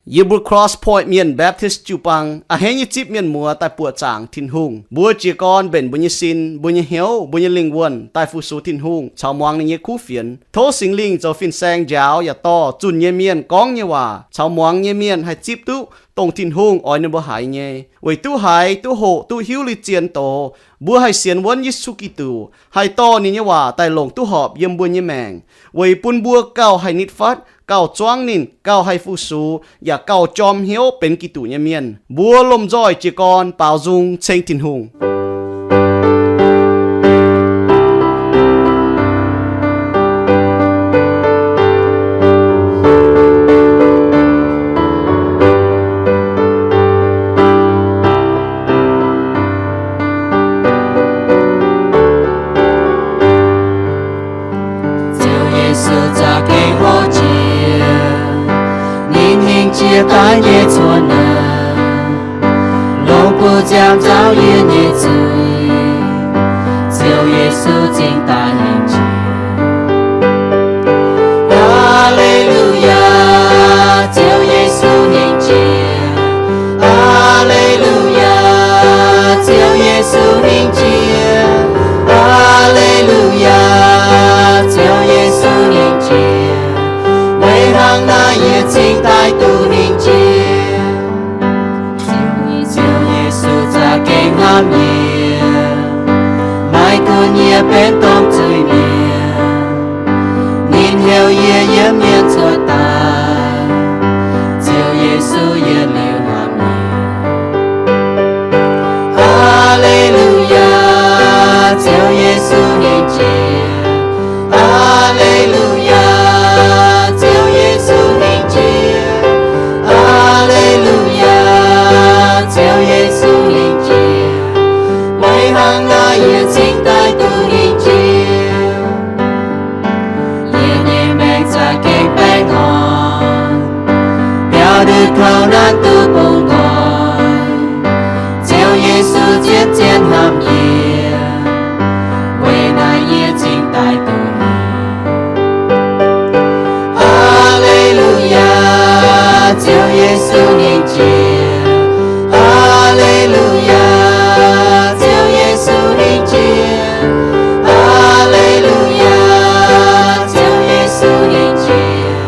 Yie mbuo Cross Point Mienh Baptist jiu-baang a'hneiv nyei zipv mienh muoz daaih buoqc zaangc Tin-Hungh. Mbuo jiez gorn mbenc mbuo nyei sin, mbuo nyei hnyouv, mbuo nyei lingh wuonh daaih fu-sux Tin-Hungh caux muangx ninh nyei kuv fienx. Tov Singx Lingh zoux fin-saeng njaaux yaac dorh zunh nyei mienh gorngv nyei waac caux muangx nyei mienh haih zipv duqv dongh Tin-Hungh oix ninh mbuo haiz nyei. Weic duqv haiz, duqv hoqc, duqv hiuv lui-zien doz, mbuo haih sienx wuonv Yesu Giduc, haih dorh ninh nyei waac daaih longc duqv horpc yiem mbuo nyei maengc, weic bun mbuo gauh haih nitv fatv, gauh zuangv ninh, gauh haih fu-sux, yaac gauh jorm hnyouv benx Giduc nyei mienh. Mbuo lomh nzoih jiez gorn baaux nzung ceng Tin-Hungh. Ziouv Yesu za'gengh hlo jiex, ninh hingh jiex daaih nyei cuotv naaic, longc buoz-nziaamv nzauh yie nyei zuiz. Ziouv Yesu cingx daaih hingh jiex. Aa^le^lu^yaa, Ziouv Yesu hingh jiex. Aa^le^lu^yaa, Ziouv Yesu hingh jiex. Aa^le^lu^yaa, Ziouv Yesu hingh jiex. Weic hnangv naaiv yie cingx daaih duqv hingh jiex. Ziouv Yesu za'gengh hnamv yie, maiv gunv yie benx domh zuiz-mienh, ninh heuc yie yiem mienh cuotv daaih. Ziouv Yesu yietc liuz hnamv yie. Aa^le^lu^yaa, Ziouv Yesu hingh jiex. Aa^le^lu^yaa, Ziouv Yesu hingh jiex. Aa^le^lu^yaa, Ziouv Yesu hingh jiex. Weic hnangv naaiv yie cingx daaih duqv hingh jiex. Yie nyei maengc za'gengh baengh orn, biaux ndutv kouv naanv duqv bungx nqoi. Ziouv Yesu zien zien hnamv yie, weic naaiv yie cingx daaih duqv hingh. Aa^le^lu^yaa, Ziouv Yesu hingh jiex. Aa^le^lu^yaa, Ziouv Yesu hingh jiex. Aa^le^lu^yaa, Ziouv Yesu hingh jiex.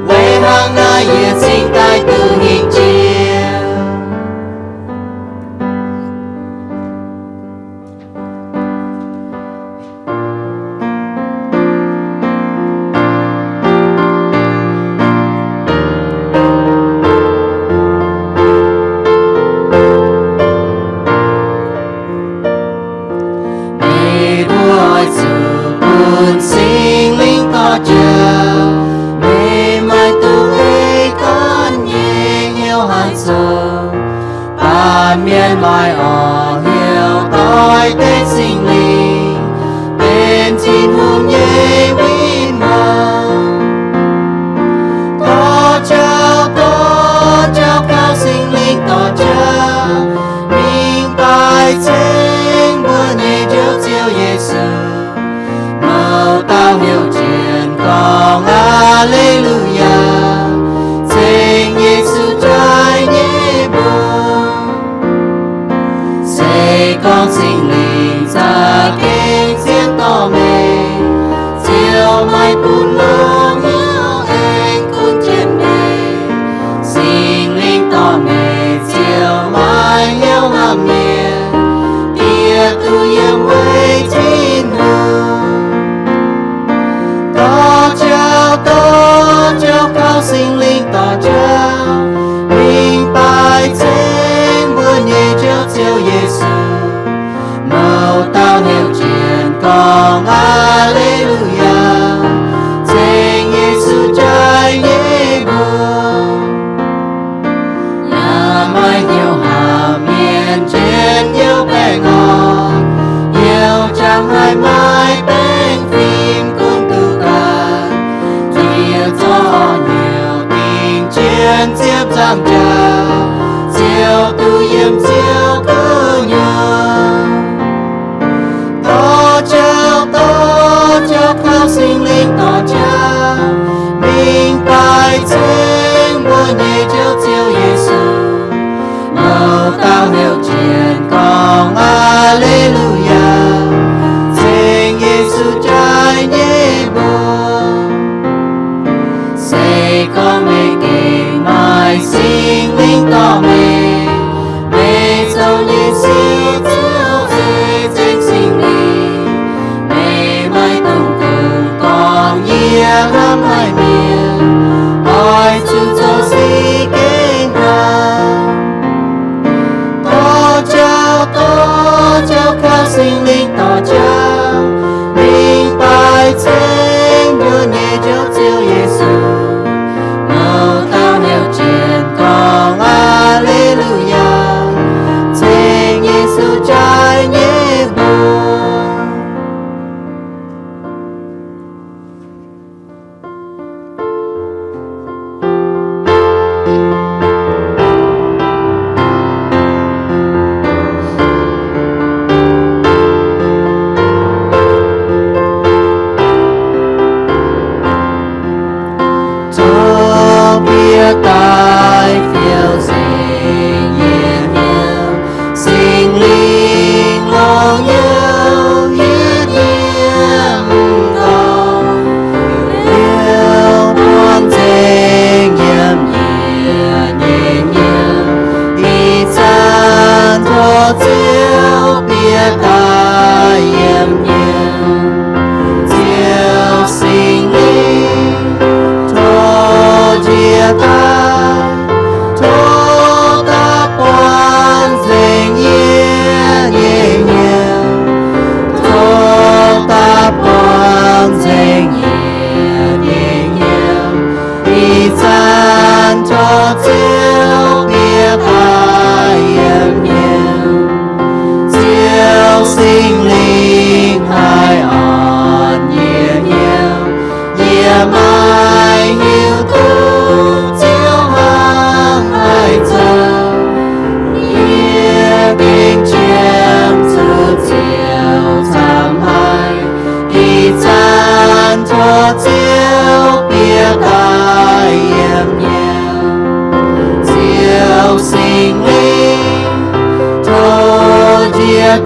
Weic hnangv naaiv yie cingx daaih duqv hingh jiex. Meih mbuo oix zuqc bun Singx Lingh dorh jauv. Meih maaih duqv ei gorn nyei hnyouv haih zoux. Baamh mienh maaih orn hnyouv doix deix Singx Lingh, benx Tin-Hungh nyei win-wangv. Dorh jauv, dorh jauv, kaux Singx Lingh dorh jauv, mingh baaix ceng mbuo nyei Njoux Ziouv Yesu. Mouz dauh hnyouv jienv gorngv Aa^le^lu^yaa, ceng Yesu jaaix nyei mbuox. Se gorngv Singx Lingh za'gengh zien dorh meih, Ziouv maiv bun longx hnyouv aengx gunv jienv meih. Singx Lingh dorh meih, Ziouv maiv hnyouv hnamv mienh, diex duqv yiem weic Tin-Hungh. Dorh jauv, dorh jauv, kaux Singx Lingh dorh jauv, mingh baaix ceng mbuo nyei Njoux Ziouv Yesu. Mouz dauh hnyouv jienv gorngv Aa^le^lu^yaa, ceng Yesu jaaix nyei mbuox. Yaac maaih hnyouv hnamv mienh njien-youh baengh orn, hnyouv jangx haih maaih baengh fim gunv duqv ganh. Jiex zorqv hnyouv dingc jienv ziepc nzaangc jauv, Ziouv duqv yiem Ziouv gu'nyuoz. Dorh jauv, dorh jauv, kaux Singx Lingh dorh jauv, mingh baaix ceng mbuo nyei Njoux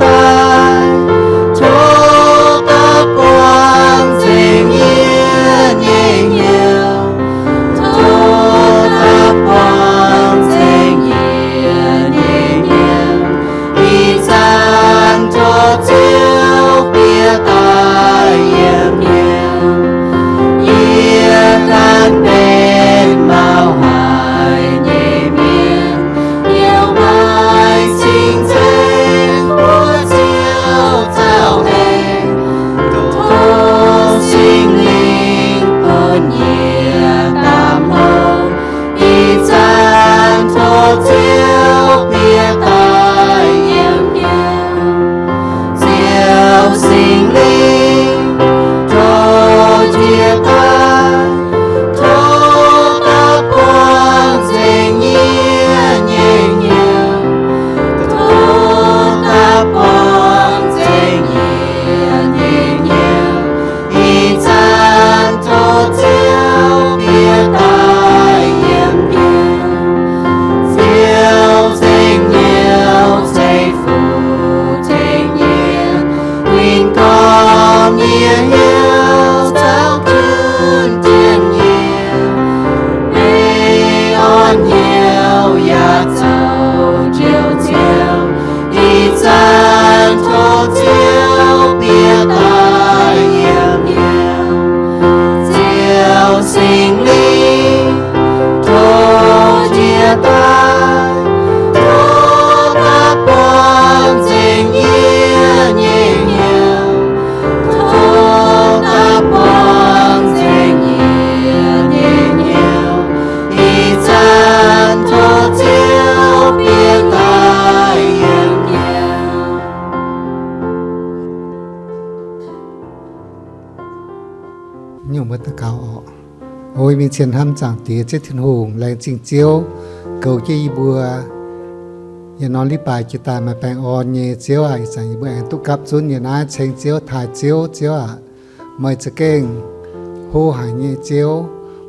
daaih. Tov daaih buangh nzengc yie nyei hnyouv. Tov daaih buangh nzengc yie nyei hnyouv. Ih zanc tov Ziouv bieqc daaih yiem hnyouv. Yie ganh benx mauh haic nyei mienh, yiem maaih cing-nzengc mbuo Ziouv zaux haic. Tov Singx Lingh bun yie daaih hlo. Ih zanc tov Ziouv bieqc daaih yiem hnyouv. Ziouv Singx Lingh, tov yie daaih, tov daaih buangh nzengc yie nyei hnyouv. Tov daaih buangh nzengc yie nyei hnyouv. Ih zanc tov Ziouv bieqc daaih yiem hnyouv. Ziouv nzengc hnyouv ceix fuqv tengx yie, winh gormx yie hnyouv caux kuinx jienv yie. Meih orn hnyouv yaac zoux njoux Ziouv. Ih zanc tov Ziouv bieqc daaih yiem hnyouv. Ziouv Singx Lingh, tov yie daaih, tov daaih buangh nzengc yie nyei hnyouv. Tov daaih buangh nzengc yie nyei hnyouv. Ih zanc tov Ziouv bieqc daaih yiem hnyouv. Nyungc mbuo daux gaux oc. O mingh cien hnamv Zaangc Diex Ziouv Tin-Hungh, laengz zingh Ziouv goux jienv yie mbuo yietc norm liv baaix jiex daaih maaih baengh orn nyei. Ziouv aac, ih zanc yie mbuo aengx duqv gapv zunv yiem naaiv ceng Ziouv, taaih Ziouv. Ziouv aac, meih za'gengh hlo haic nyei Ziouv,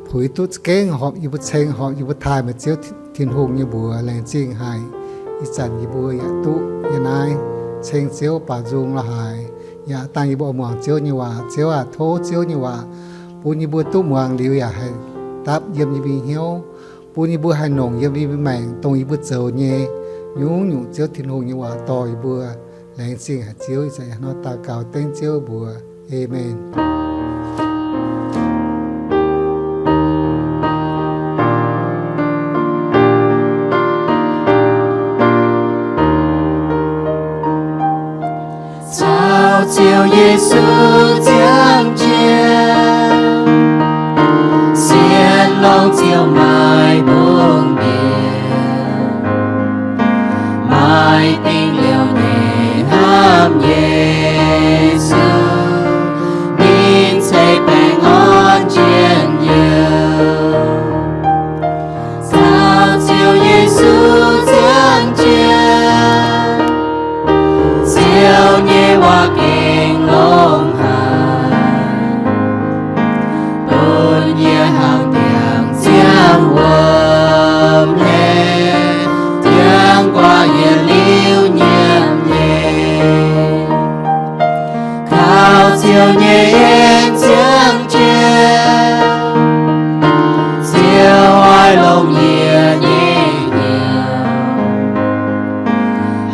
puix duqv za'gengh horpc yie mbuo ceng, horpc yie mbuo taaih meih Ziouv Tin-Hungh nyei mbuox. Laengz zingh haic. Ih zanc yie mbuo yaac duqv yiem naaiv ceng Ziouv baaux nzung la'haaix, yaac dangh yie mbuo oix muangx Ziouv nyei waac. Ziouv aac, tov Ziouv nyei waac bun yie mbuo duqv muangx liuz yaac haih dapv yiem yie mbuo nyei hnyouv, bun yie mbuo haih nongc yiem yie mbuo maengc dongh yie mbuo zoux nyei. Nyungc-nyungc Ziouv Tin-Hungh nyei waac dorh yie mbuo. Laengz zingh haic Ziouv. Ih zanc hnangv naaiv daux gaux dengv Ziouv mbuox. Aamen. Caux Ziouv Yesu ziangh jienv, sienx longx Ziouv maaih mbungh mienh, maaih dingc liouh nyei hnamv Yesu, ninh ceix baengh orn njien-youh. Caux Ziouv Yesu ziangh jienv, Ziouv nyei waac gengh longx haic, bun yie hnangv ndiangx-ziangh wuom hlen, ndiangx-guaax yietc liuz nyiemc nyei. Kaux Ziouv nyei en ziangh jienv, Ziouv oix longc yie nyei hnyouv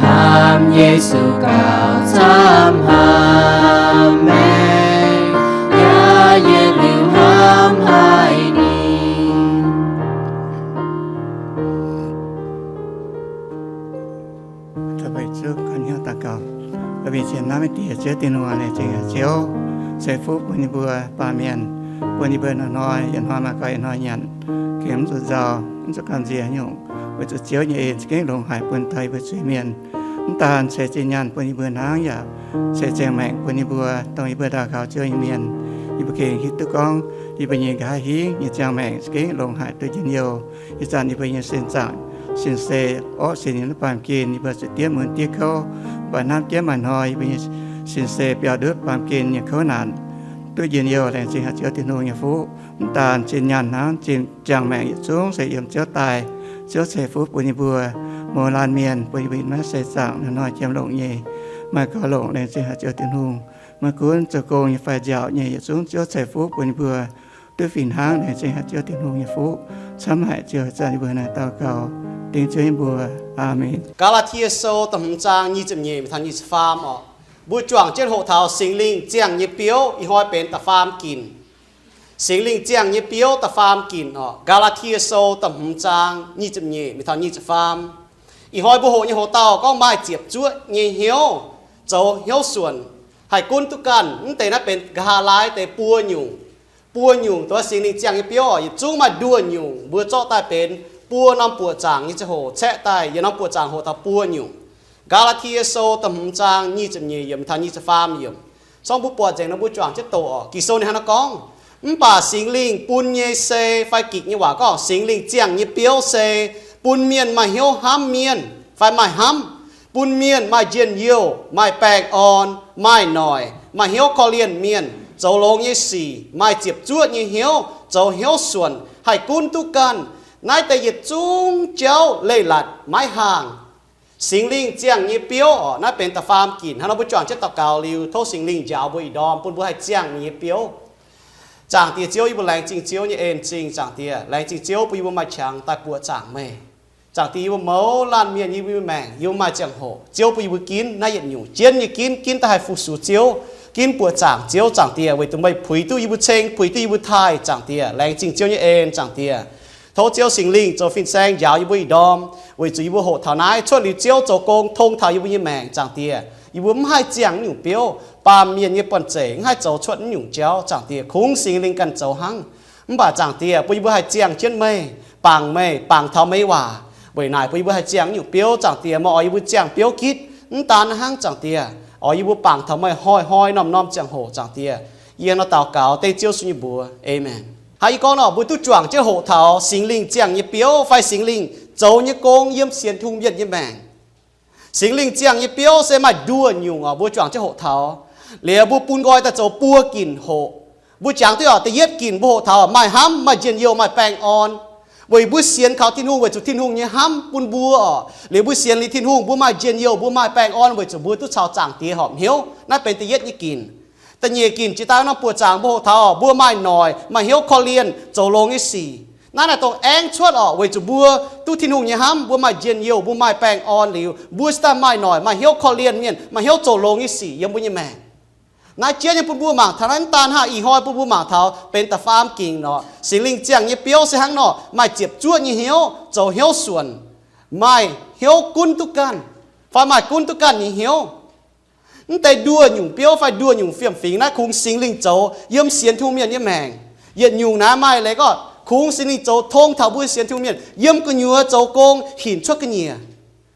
hnamv Yesu gauh camv hnamv meih, yaac yietc liuz hnamv haic ninh. Mbuo mingh cien hnamv Diex Ziouv Tin-Hungh, laengz zingh Ziouv ceix fuqv bun yie mbuo baamh mienh, bun yie mbuo hnoi-hnoi yietc hnoi maaih ganh yietc hnoi nyanc, gengh mv zuqc nzauh, mv zuqc gamh nziex nyungc, weic zuqc Ziouv nyei en za'gengh longx haic bun daaih yie mbuo zuiz-mienh. Mv daan ceix zinh nyaanh bun yie mbuo hnangv, yaac ceix ziangh maengc bun yie mbuo, dongh yie mbuo daux gaux Ziouv nyei mienh. Yie mbuo gengh hiuv duqv gorngv yie mbuo nyei nqa'haav hingv nyei ziangh maengc za'gengh longx haic duqv njien-youh. Ih zanc yie mbuo nyei sin zaangc sin-seix orqv sin nyei ndutv baamh gen, yie mbuo zuqc diev mun diev kouv, mv baac hnamv jienv maaih hnoi yie mbuo nyei sin-seix biaux ndutv baamh gen nyei kouv naanc, duqv njien-youh. Laengz zingh haic Ziouv Tin-Hungh nyei fuqv. Mv daan zinh nyaanh hnangv, zinh ziangh maengc yietc zungv se yiem Ziouv daaih. Ziouv ceix fuqv bun yie mbuo mouz laanh mienh, bun yie mbuo maiv se zaangc hnoi-hnoi jiem longc nyei. Maaih gaux longc laengz zingh haic Ziouv Tin-Hungh. Maiv gunv zoux gong nyei fai nziaauc nyei, yietc zungv Ziouv ceix fuqv bun yie mbuo duqv fih hnangv. Laengz zingh haic Ziouv Tin-Hungh nyei fuqv camv haic Ziouv. Ih zanc yie mbuo naaiv daux gaux dengv Ziouv yie mbuo. Aamen. Gaa^laa^tie Sou da'hmz zaang nyic ziepc nyeic mingh taux nyic ziepc faam oc. Mbuo juangc jienv hoqc taux Singx Lingh ziangh nyei biouv, ih hnoi benx da'faam ginc. Singx Lingh ziangh nyei biouv da'faam ginc oc. Gaa^laa^tie Sou da'hmz zaang nyic ziepc nyeic mingh taux nyic ziepc faam. Ih hnoi mbuo hoqc nyei hoc dauh gorngv maaih ziepc zuoqv nyei hnyouv, zoux hnyouv suonc, haih gunv duqv ganh. Mv deix naaiv benx nqa'haav laai deix buo nyungc. Buo nyungc dongh Singx Lingh ziangh nyei biouv oc, yietc zungv maaih nduoh nyungc mbuo zorqv daaih benx buo norm buoqc zaangc nyei ziangh hoc caeqv daaih. Yietc norm buoqc zaangc hoqc taux buo nyungc. Gaa^laa^tie Sou da'hmz zaang nyic ziepc nyeic yiemc taux nyic ziepc faam yiemc. Cong mbuo buatc nzengc nor mbuo juangc jienv doqc oc. Ging-Sou ninh hnangv naaiv gorngv, mv baac Singx Lingh bun nyei se, fai Gikc nyei waac gorngv, Singx Lingh ziangh nyei biouv se bun mienh maaih hnyouv hnamv mienh fai maaih hnamv, bun mienh maaih njien-youh, maaih baengh orn, maaih noic, maaih hnyouv korv-lienh mienh, zoux longx nyei sic, maaih ziepc zuoqv nyei hnyouv, zoux hnyouv suonc, haih gunv duqv ganh. Naaiv deix yietc zungv jauv leiz-latc maiv haangh. Singx Lingh ziangh nyei biouv oc, naaiv benx da'faam ginc. Hnangv nor mbuo juangc jienv daux gaux liuz, tov Singx Lingh njaaux mbuo ih ndorm, bun mbuo haih ziangh ninh nyei biouv. Zaangc Diex Ziouv, yie mbuo laengz zingh Ziouv nyei en zingh. Zaangc Diex, laengz zingh Ziouv bun yie mbuo maaih qangx daaih buoqc zaangc meih. Zaangc Diex, yie mbuo mouz laanh mienh, yie mbuo nyei maengc, yie mbuo maaih ziangh hoc, Ziouv bun yie mbuo ginv naaiv yietc nyungc, jienv nyei ginv, ginv daaih haih fu-sux Ziouv, ginv buoqc zaangc Ziouv. Zaangc Diex, weic zuqc meih puix duqv yie mbuo ceng, puix duqv yie mbuo taaih. Zaangc Diex, laengz zingh Ziouv nyei en. Zaangc Diex, tov Ziouv Singx Lingh zoux fin-saeng njaaux yie mbuo ih ndorm, weic zuqc yie mbuo hoqc taux naaiv cuotv liuz Ziouv zoux gong tong taux yie mbuo nyei maengc. Zaangc Diex, yie mbuo mv haih ziangh naaiv nyungc biouv, baamh mienh nyei buonv-zeic mv haih zoux cuotv naaiv nyungc jauv. Zaangc Diex, kungx Singx Lingh ganh zoux hnangv. Mv baac Zaangc Diex, bun yie mbuo haih ziangh jienv meih, bangc meih, bangc taux meih nyei waac. Weic naaic bun yie mbuo haih ziangh naaiv nyungc biouv. Zaangc Diex, meih oix yie mbuo ziangh biouv gitv. Mv daan hnangv, Zaangc Diex, oix yie mbuo bangc taux meih hnoi-hnoi norm-norm ziangh hoc. Zaangc Diex, yie nor daux gaux dengv Ziouv Yesu nyei mbuox. Aamen. Hnangv yie gorngv nor, mbuo duqv juangc jienv hoqc taux Singx Lingh ziangh nyei biouv fai Singx Lingh zoux nyei gong yiem sienx Tin-Hungh mienh nyei maengc. Singx Lingh ziangh nyei biouv se maaih nduoh nyungc oc, mbuo juangc jienv hoqc taux. Liuz mbuo bun nqoi daaih zoux buo ginc hoqc. Mbuo jangx duqv oc, da'yietv ginc mbuo hoqc taux maaih hnamv, maaih njien-youh, maaih baengh orn. Weic mbuo sienx kaux Tin-Hungh weic zuqc Tin-Hungh nyei hnamv bun mbuo oc. Liuz mbuo sienx liuz Tin-Hungh, mbuo maaih njien-youh, mbuo maaih baengh orn weic zuqc mbuo duqv caux Zaangc Diex horpc hnyouv. Naaiv benx da'yietv nyei ginc. Da'nyeic ginc jiex daaih norm buoqc zaangc mbuo hoqc taux oc, mbuo maaih noic, maaih hnyouv korv-lienh, zoux longx nyei sic. Naaiv naaic dongh aengv cuotv oc, weic zuqc mbuo duqv Tin-Hungh nyei hnamv, mbuo maaih njien-youh, mbuo maaih baengh orn liuz, mbuo cingx daaih maaih noic, maaih hnyouv korv-lienh mienh, maaih hnyouv zoux longx nyei sic yiem mbuo nyei maengc. Naaiv jienv nyei bun mbuo mangc taux naaiv, mv daan hnangv, ih hnoi bun mbuo mangc taux benx da'faam ginc nor, Singx Lingh ziangh nyei biouv se hnangv nor, maaih ziepc zuoqv nyei hnyouv, zoux hnyouv suonc, maaih hnyouv gunv duqv ganh, fai maaih gunv duqv ganh nyei hnyouv. Mv deix nduoh nyungc biouv fai nduoh nyungc fiem-fingx naaiv kungx Singx Lingh zoux yiem sienx Tin-Hungh mienh nyei maengc. Yietc nyungc naaiv maaih leiz gorngv kungx Singx Lingh zoux tong taux mbuo sienx Tin-Hungh mienh yiem gu'nyuoz zoux gong hinc cuotv ga'nyiec.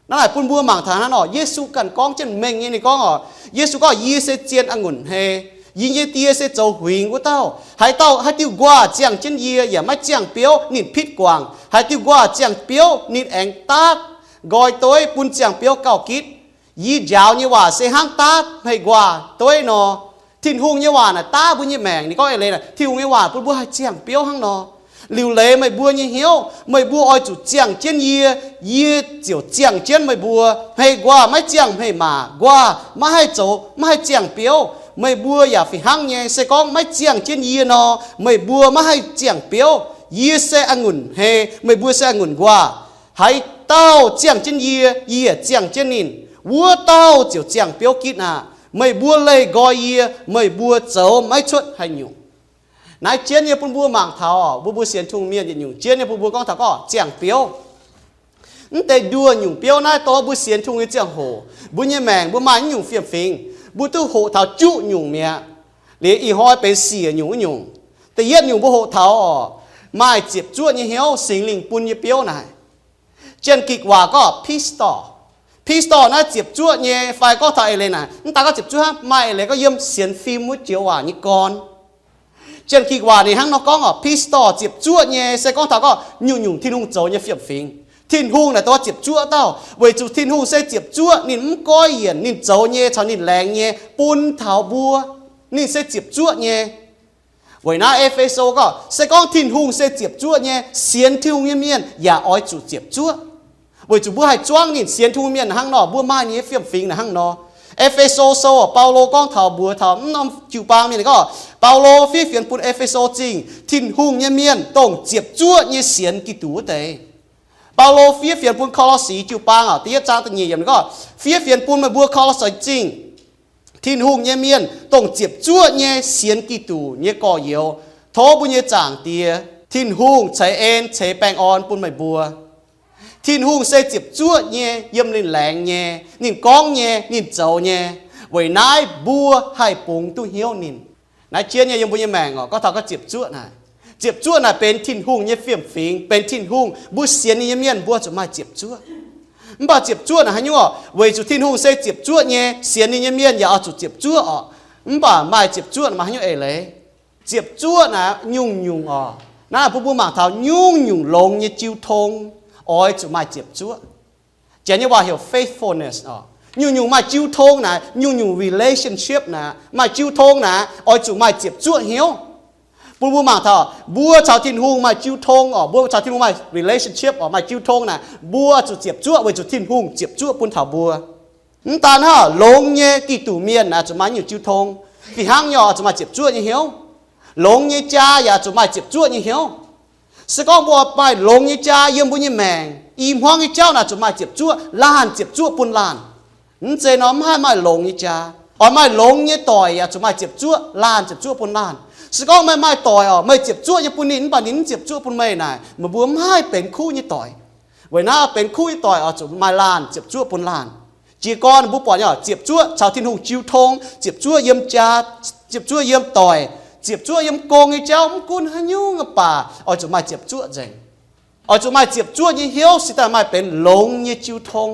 Naaiv naaic bun mbuo mangc taux hnangv nor, Yesu ganh gorngv jienv mengh nyei. Ninh gorngv oc, Yesu gorngv, Yie se zien a'ngunc hmei. Yie nyei Die se zoux huingx wuov dauh. Haaix dauh, haaix diuh nquaah ziangh jienv yie yaac maiv ziangh biouv, ninh pitv guangc. Haaix diuh nquaah ziangh biouv, ninh aengx daatv nqoi dueiv bun ziangh biouv gauh gitv. Yie njaaux nyei waac se hnangv daatv hmei nquaah dueiv nor. Tin-Hungh nyei waac naaic daav mbuo nyei maengc. Ninh gorngv eix leiz naaic, Tin-Hungh nyei waac bun mbuo haih ziangh biouv hnangv nor. Liuc leiz meih mbuo nyei hnyouv, meih mbuo oix zuqc ziangh jienv yie, yie ziouc ziangh jienv meih mbuo. Hmei nquaah maiv ziangh hmei maac, nquaah maiv haih zoux, maiv haih ziangh biouv. Meih mbuo yaac fih hnangv nyei, se gorngv maiv ziangh jienv yie nor, meih mbuo maiv haih ziangh biouv. Yie se a'ngunc hmei, meih mbuo se a'ngunc nquaah. Haaix dauh ziangh jienv yie, yie yaac ziangh jienv ninh, wuov dauh ziouc ziangh biouv gitv aqv. Meih mbuo leih nqoi yie, meih mbuo zoux maiv cuotv haaix nyungc. Naaiv jienv nyei bun mbuo mangc taux, mbuo, mbuo sienx Tin-Hungh mienh yietc nyungc jienv nyei bun mbuo gorngv taux gorngv ziangh biouv. Mv deix nduoh nyungc biouv naaiv, dongh mbuo sienx Tin-Hungh nyei ziangh hoc, mbuo nyei maengc mbuo maaih naaiv nyungc fiem-fingx, mbuo duqv hoqc taux juqv nyungc mi'aqv. Liuz ih hnoi benx siec nyungc wuov nyungc. Da'yietv nyungc mbuo hoqc taux oc, maaih ziepc zuoqv nyei hnyouv, Singx Lingh bun nyei biouv naaic. Janx-Gikc waac gorngv pistos. Pistos naaiv ziepc zuoqv nyei, fai gorngv taux eix leiz naaic, mv daan gorngv ziepc zuoqv hnangv, maaih eix leiz gorngv yiem sienx fim wuov joux waac nyei gorn. Janx-Gikc waac ninh hnangv nor gorngv oc, pistos ziepc zuoqv nyei se gorngv taux gorngv nyungc-nyungc Tin-Hungh zoux nyei fiem-fingx. Tin-Hungh naaic dongh ziepc zuoqv dauh, weic zuqc Tin-Hungh se ziepc zuoqv, ninh mv goiv yienc, ninh zoux nyei caux ninh laengz nyei bun taux mbuo, ninh se ziepc zuoqv nyei. Weic naaiv E^fe^so gorngv, se gorngv Tin-Hungh se ziepc zuoqv nyei, sienx Tin-Hungh nyei mienh yaac oix zuqc ziepc zuoqv. Weic zuqc mbuo haih zuangv ninh. Sienx Tin-Hungh mienh hnangv nor, mbuo maaih ninh nyei fiem-fingx hnangv nor. E^fe^so Sou, Baulo gorngv taux mbuox taux mv norm jiu-baang mienh gorngv, Baulo fiev fienx bun E^fe^so Zingh, Tin-Hungh nyei mienh, dongh ziepc zuoqv nyei sienx Giduc wuov deix. Baulo fiev fienx bun Ko^lo^si jiu-baang, da'yietv zaang da'nyeic yiemc gorngv, fiev fienx bun meih mbuo Ko^lo^si Zingh, Tin-Hungh nyei mienh, dongh ziepc zuoqv nyei sienx Giduc nyei gorx-youz. Tov mbuo nyei Zaangc Diex Tin-Hungh ceix en ceix baengh orn bun meih mbuo. Tin-Hungh se ziepc zuoqv nyei, yiem ninh laengz nyei, ninh gorngv nyei, ninh zoux nyei. Weic naaiv mbuo haih bungx duqv hnyouv ninh. Naaiv jienv nyei yiem mbuo nyei maengc oc, gorngv taux gorngv ziepc zuoqv naaic. Ziepc zuoqv naaic benx Tin-Hungh nyei fiem-fingx, benx Tin-Hungh, mbuo sienx ninh nyei mienh mbuo zuqc maaih ziepc zuoqv. Mv baac ziepc zuoqv naaic haaix nyungc oc? Weic zuqc Tin-Hungh se ziepc zuoqv nyei, sienx ninh nyei mienh yaac oix zuqc ziepc zuoqv oc. Mv baac maaih ziepc zuoqv maaih haaix nyungc eix leiz? Ziepc zuoqv naaic nyungc-nyungc oc, naaiv bun mbuo mangc taux nyungc-nyungc longx nyei jiu tong oix zuqc maaih ziepc zuoqv. Janx nyei waac heuc faithfulness oc. Nyungc-nyungc maaih jiu tong naaic, nyungc-nyungc relationship naaic, maaih jiu tong naaic oix zuqc maaih ziepc zuoqv hnyouv. Bun mbuo mangc taux mbuo caux Tin-Hungh maaih jiu tong oc, mbuo caux Tin-Hungh maaih relationship oc, maaih jiu tong naaic, mbuo zuqc ziepc zuoqv weic zuqc Tin-Hungh ziepc zuoqv bun taux mbuo. Mv daan hnangv, longx nyei Giduc mienh naaic zuqc maaih nyungc jiu tong. Fih hnangv nyei oix zuqc maaih ziepc zuoqv nyei hnyouv. Longx nyei jaa yaac zuqc maaih ziepc zuoqv nyei hnyouv. Se gorngv mbuo maaih longx nyei jaa yiem mbuo nyei maengc, i hmuangv nyei jauv naaic zuqc maaih ziepc zuoqv, laanh ziepc zuoqv bun laanh. Mv zeiz nor mv haih maaih longx nyei jaa. Oix maaih longx nyei doic yaac zuqc maaih ziepc zuoqv, laanh ziepc zuoqv bun laanh. Se gorngv meih maaih doic oc, meih ziepc zuoqv nyei bun ninh mv baac ninh mv ziepc zuoqv bun meih naaic, meih mbuo mv haih benx kuv nyei doic. Weic naaiv benx kuv nyei doic oix zuqc maaih laanh ziepc zuoqv bun laanh. Jiez gorn mbuo buatc nyei oc, ziepc zuoqv caux Tin-Hungh jiu tong, ziepc zuoqv yiem jaa, ziepc zuoqv yiem doic, ziepc zuoqv yiem gong nyei jauv, mv gunv haaix nyungc mv baac oix zuqc maaih ziepc zuoqv nzengc. Oix zuqc maaih ziepc zuoqv nyei hnyouv se daaih maaih benx longx nyei jiu tong.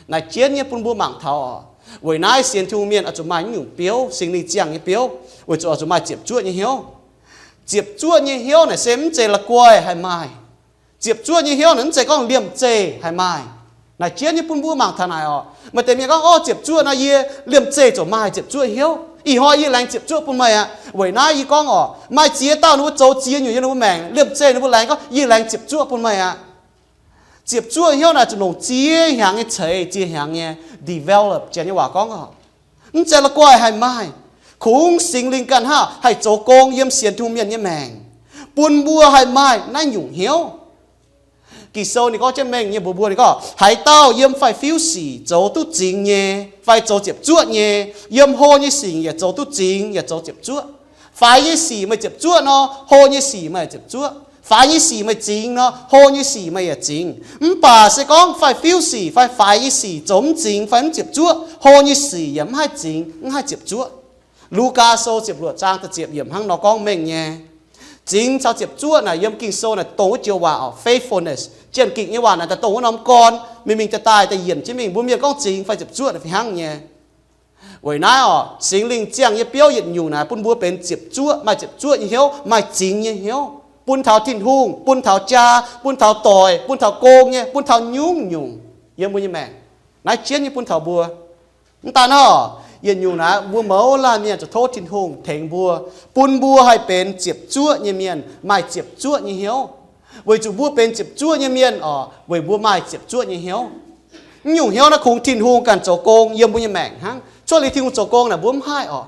Naaic jienv nyei bun mbuo mangc taux oc. Weic naaiv sienx Tin-Hungh mienh oix zuqc maaih nyungc biouv, Singx Lingh ziangh nyei biouv, weic zuqc oix zuqc maaih ziepc zuoqv nyei hnyouv. Ziepc zuoqv nyei hnyouv naaic se mv zeiz la'guaih haih maaih. Ziepc zuoqv nyei hnyouv naaic mv zeiz gorngv liemh zeih haih maaih. Naaic jienv nyei bun mbuo mangc taux naaic oc. Maaih deix mienh gorngv, Orv, ziepc zuoqv naaiv yie liemh zeih ziouc maaih ziepc zuoqv hnyouv. Ih hnoi yie laengz ziepc zuoqv bun meih aqv. Weic naaiv yie gorngv oc, maaih ziex dauh ninh mbuo zoux ziex nyungc yiem ninh mbuo maengc, liemh zeih ninh mbuo laengz gorngv, Yie laengz ziepc zuoqv bun meih aqv. Ziepc zuoqv hnyouv naaic zuqc longc ziex hnyangx nyei ceix, ziex hnyangx nyei develop, Janx nyei waac gorngv oc. Mv zeiz la'guaih haih maaih. Kungx Singx Lingh ganh hnangv haih zoux gong yiem sienx Tin-Hungh mienh nyei maengc, bun mbuo haih maaih naaiv nyungc hnyouv. Ging-Sou ninh gorngv jienv mengh nyei mbuox mbuo, ninh gorngv, Haaix dauh yiem faix-fiuv sic zoux duqv zingx nyei fai zoux ziepc zuoqv nyei, yiem hlo nyei sic yaac zoux duqv zingx yaac zoux ziepc zuoqv. Faix nyei sic meih ziepc zuoqv nor, hlo nyei sic meih yaac ziepc zuoqv. Faix nyei sic meih zingx nor, hlo nyei sic meih yaac zingx. Mv baac se gorngv faix-fiuv sic fai faix nyei sic zoux mv zingx fai mv ziepc zuoqv, hlo nyei sic yaac mv haih zingx, mv haih ziepc zuoqv. Lugaa Sou ziepc luoqc zaang da'ziepc yiemc hnangv nor gorngv mengh nyei. Zingx caux ziepc zuoqv naaic yiem Ging-Sou naaic dongh wuov joux waac oc, faithfulness, jien-gikc nyei waac naaic daaih dongh wuov norm gorn mingh mingh daaih daaih daaih yienc jienv mingh. Mbuo mienh gorngv zingx fai ziepc zuoqv naaic fih hnangv nyei. Weic naaiv oc, Singx Lingh ziangh nyei biouv yietc nyungc naaic bun mbuo benx ziepc zuoqv, maaih ziepc zuoqv nyei hnyouv, maaih zingx nyei hnyouv, bun taux Tin-Hungh, bun taux jaa, bun taux doic, bun taux gong nyei, bun taux nyungc-nyungc yiem mbuo nyei maengc. Naaiv jienv nyei bun taux mbuo. Mv daan hnangv, yietc nyungc naaiv mbuo mouz laanh mienh zuqc tov Tin-Hungh tengx mbuo, bun mbuo haih benx ziepc zuoqv nyei mienh, maaih ziepc zuoqv nyei hnyouv. Weic zuqc mbuo benx ziepc zuoqv nyei mienh oc, weic mbuo maaih ziepc zuoqv nyei hnyouv. Mv nyungc hnyouv naaiv kungx Tin-Hungh ganh zoux gong yiem mbuo nyei maengc hnangv. Cuotv liuz Tin-Hungh zoux gong naaic mbuo mv haih oc.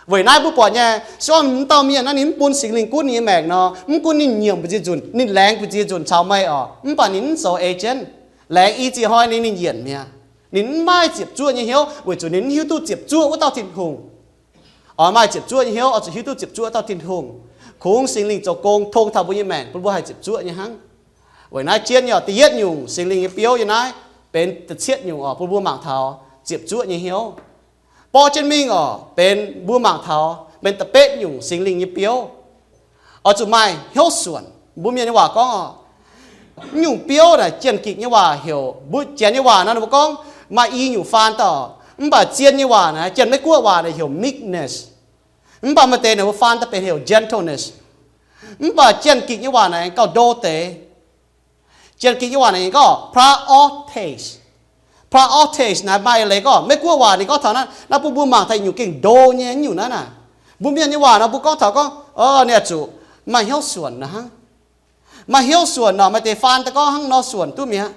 Weic naaiv mbuo buatc nyei, se gorngv m'dauh mienh naaiv ninh mv bun Singx Lingh gunv ninh nyei maengc nor, mv gunv ninh nyiemc mbu'ziex nzunc, ninh laengz mbu'ziex nzunc caux meih oc, mv baac ninh mv zoux agent. Laengz i ziex hnoi ninh, ninh yienc mi'aqv. Ninh mv maaih ziepc zuoqv nyei hnyouv weic zuqc ninh mv hiuv duqv ziepc zuoqv wuov dauh Tin-Hungh. Oix maaih ziepc zuoqv nyei hnyouv oix zuqc hiuv duqv ziepc zuoqv dauh Tin-Hungh. Kungx Singx Lingh zoux gong tong taux mbuo nyei maengc bun mbuo haih ziepc zuoqv nyei hnangv. Weic naaiv jienv nyei oc, da'yietv nyungc Singx Lingh nyei biouv yiem naaiv benx da'cietv nyungc oc, bun mbuo mangc taux ziepc zuoqv nyei hnyouv. Borqv jienv mingh oc, benx mbuo mangc taux benx da'betv nyungc Singx Lingh nyei biouv. Oix zuqc maaih hnyouv suonc. Mbuo mienh nyei waac gorngv oc, mv nyungc biouv naaic jien-gikc nyei waac heuc, mbuo Janx nyei waac nor ninh mbuo gorngv maaih i nyungc faan daaih oc. Mv baac zien nyei waac naaic, Janx-Meiv-Guoqv waac naaic heuc meekness. Mv baac maaih deix ninh mbuo faan daaih benx heuc gentleness. Mv baac jien-gikc nyei waac naaic gauh ndo deix. Jien-gikc nyei waac naaic gorngv praeortes. Praeortes naaic maaih leiz gorngv Meiv-Guoqv waac ninh gorngv taux naaiv, naaiv bun mbuo mangc taux nyungc gengh ndo nyei nyungc naaiv naaic. Mbuo mienh nyei waac nor mbuo gorngv taux gorngv, o, ninh zuqc maaih hnyouv suonc nor hnangv. Maaih hnyouv suonc nor, maaih deix faan daaih gorngv hnangv nor suonc duqv mi'aqv.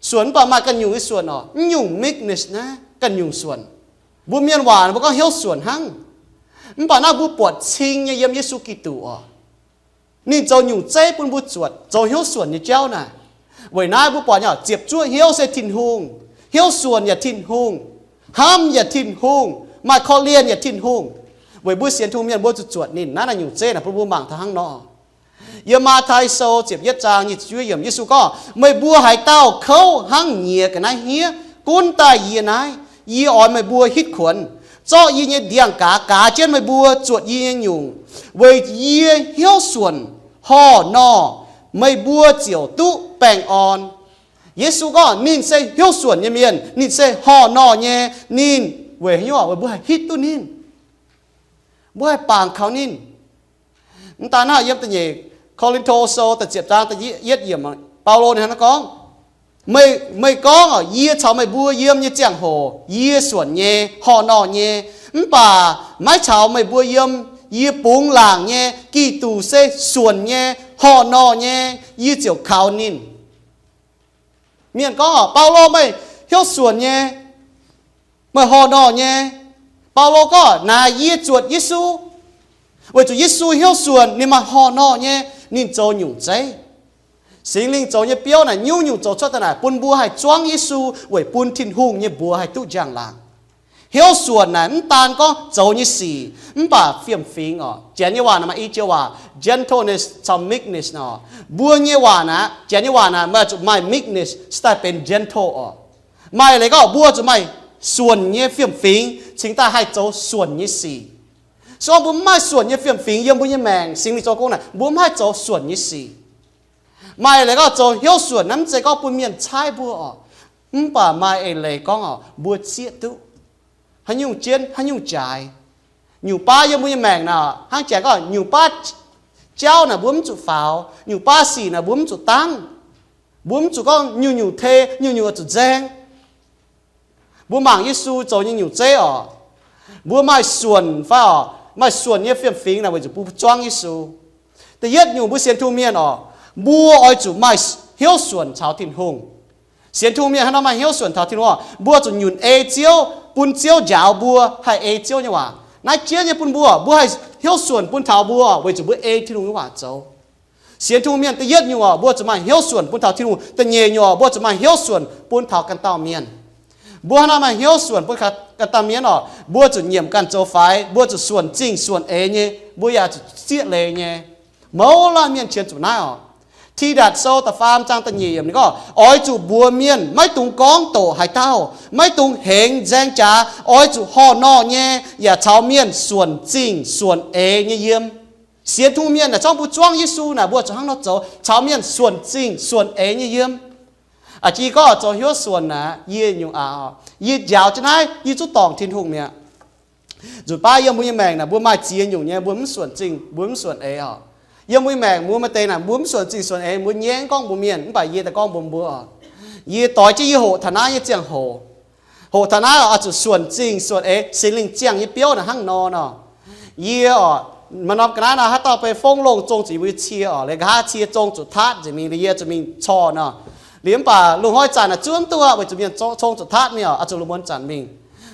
Suonc mv baac maaih ganh nyungc nyei suonc oc. Mv nyungc meekness naaiv, ganh nyungc suonc. Mbuo mienh waac mbuo gorngv hnyouv suonc hnangv. Mv baac naaiv mbuo buatc cing nyei yiem Yesu Giduc oc. Ninh zoux nyungc zeiv bun mbuo zuotc zoux hnyouv suonc nyei jauv naaic. Weic naaiv mbuo buatc nyei ziepc zuoqv hnyouv se Tin-Hungh, hnyouv suonc yaac Tin-Hungh, hnamv yaac Tin-Hungh, maaih korv-lienh yaac Tin-Hungh. Weic mbuo sienx Tin-Hungh mienh mbuo zuqc zuotc ninh. Naaiv naaic nyungc zeiv naaic bun mbuo mangc taux hnangv nor. Yiem Matv^tai Sou ziepc yietv zaang nyic ziepc juov yiemc, Yesu gorngv, Meih mbuo haaix dauh kouv hnangv nyiex ga'naaiv hniev gunv daaih yie naaiv, yie oix meih mbuo hitv kuonx, zorqv yie nyei ndiangx-gaaz gaaz jienv meih mbuo zuotc yie nyei nyungc, weic yie hnyouv suonc horh nor, meih mbuo ziouc duqv baengh orn. Yesu gorngv ninh se hnyouv suonc nyei mienh, ninh se horh nor nyei. Ninh weic haaix nyungc? Weic mbuo haih hitv duqv ninh, mbuo haih bangc kaux ninh. Mv daan naaiv, yiem da'nyeic Ko^lin^to Sou da'ziepc zaang da'yietv yiemc, Baulo ninh hnangv naaiv gorngv, Meih gorngv, Yie caux meih mbuo yiem nyei ziangh hoc yie suonc nyei, horh nor nyei. Mv baac maiv caux meih mbuo yiem, yie bungx laangc nyei. Giduc se suonc nyei, horh nor nyei. Yie ziouc kaux ninh. Mienh gorngv, Baulo, meih hnyouv suonc nyei, meih horh nor nyei. Baulo gorngv, Naaic yie zuotc Yesu. Weic zuqc Yesu hnyouv suonc, ninh maaih horh nor nyei, ninh zoux nyungc zeiv. Singx Lingh zoux nyei biouv naaic nyungc-nyungc zoux cuotv daaih naaic bun mbuo haih zuangv Yesu, weic bun Tin-Hungh nyei mbuox haih duqv njang-laangc. Hnyouv suonc naaic mv daan gorngv zoux nyei sic, mv baac fiem-fingx oc. Janx nyei waac naaic maaih i joux waac, gentleness caux meekness nor. Mbuo nyei waac naaic, Janx nyei waac naaic maaih zuqc maaih meekness cingx daaih benx gentle oc. Maaih leiz gorngv mbuo zuqc maaih suonc nyei fiem-fingx cingx daaih haih zoux suonc nyei sic. Se gorngv mbuo mv maaih suonc nyei fiem-fingx yiem mbuo nyei maengc, Singx Lingh zoux gong naaic, mbuo mv haih zoux suonc nyei sic. Maaih leiz gorngv zoux hnyouv suonc naaiv mv zeiz gorngv bun mienh caaiv mbuo oc. Mv baac maaih eix leiz gorngv oc, mbuo zieqv duqv haaix nyungc jienv haaix nyungc jaaix. Nyungc baav yiem mbuo nyei maengc naaic, hnangv Janx gorngv, nyungc baav jauv naaic mbuo mv zuqc faaux, nyungc baav sic naaic mbuo mv zuqc dangv. Mbuo mv zuqc gorngv nyungc-nyungc tei, nyungc-nyungc zuqc nzaeng. Mbuo mangc Yesu zoux nyei nyungc zeiv oc, mbuo maaih suonc fai oc, maaih suonc nyei fiem-fingx naaic weic zuqc mbuo zuangv Yesu. Da'yietv nyungc, mbuo sienx Tin-Hungh mienh oc, mbuo oix zuqc maaih hnyouv suonc caux Tin-Hungh. Sienx Tin-Hungh mienh hnangv nor maaih hnyouv suonc taux Tin-Hungh oc, mbuo zuqc nyunc ei Ziouv, bun Ziouv njaaux mbuo haih ei Ziouv nyei waac. Naaiv jieqv nyei bun mbuo, mbuo haih hnyouv suonc bun taux mbuo weic zuqc mbuo ei Tin-Hungh nyei waac zoux. Sienx Tin-Hungh mienh da'yietv nyungc oc, mbuo zuqc maaih hnyouv suonc bun taux Tin-Hungh. Da'nyeic nyungc oc, mbuo zuqc maaih hnyouv suonc bun taux ganh dauh mienh. Mbuo hnangv naaiv maaih hnyouv suonc bun ganh dauh mienh oc, mbuo zuqc nyiemc ganh zoux faix, mbuo zuqc suonc zingh suonc eix nyei, mbuo yaac zuqc zieqv leiz nyei. Mouz laanh mienh qiemx zuqc naaiv oc. Tidatc Sou da'faam zaang da'nyeic yiemc ninh gorngv, Oix zuqc mbuox mienh maiv dungx gorngv doqc haaix dauh, maiv dungx hengx nzaeng jaax, oix zuqc horh norh nyei, yaac caux mienh suonc zingh suonc eix nyei yiem. Sienx Tin-Hungh mienh naaic, zorngv mbuo zuangv Yesu naaic, mbuo zuqc hnangv nor zoux, caux mienh suonc zingh suonc eix nyei yiem. A'jang yie gorngv zoux hnyouv suonc naaic, yie nyungc aqv, yie njaaux jienv naaiv yie zungv dorngc Tin-Hungh mi'aqv. Nzunc baav yiem mbuo nyei maengc naaic, mbuo maaih ziex nyungc nyei, mbuo mv suonc zingh, mbuo mv suonc eix oc. Yiem mbuo nyei maengc mbuo maaih deix naaic, mbuo mv suonc zingh suonc eix, mbuo nyaiv gorngv mbuox mienh, mv baac yie daaih gorngv mbuox mbuo oc. Yie doix jienv yie hoqc taux naaiv nyei ziangh hoc, hoqc taux naaiv oix zuqc suonc zingh suonc eix, Singx Lingh ziangh nyei biouv naaic hnangv nor nor. Yie oc, maaih norm ga'naaiv nor haaix dauh bei fongv longh zong zuqc yie mbuo nyei cie oc, liuz nqa'haav cie zong zuqc taatv nzengc mingh, liuz yie zuqc mingh corc nor. Liuz mv baac lungh hnoi zanc naaic zuov mv duqv aqv, weic zuqc mienh zong zuqc taatv mingh oc, oix zuqc lungh muonz zanc mingh.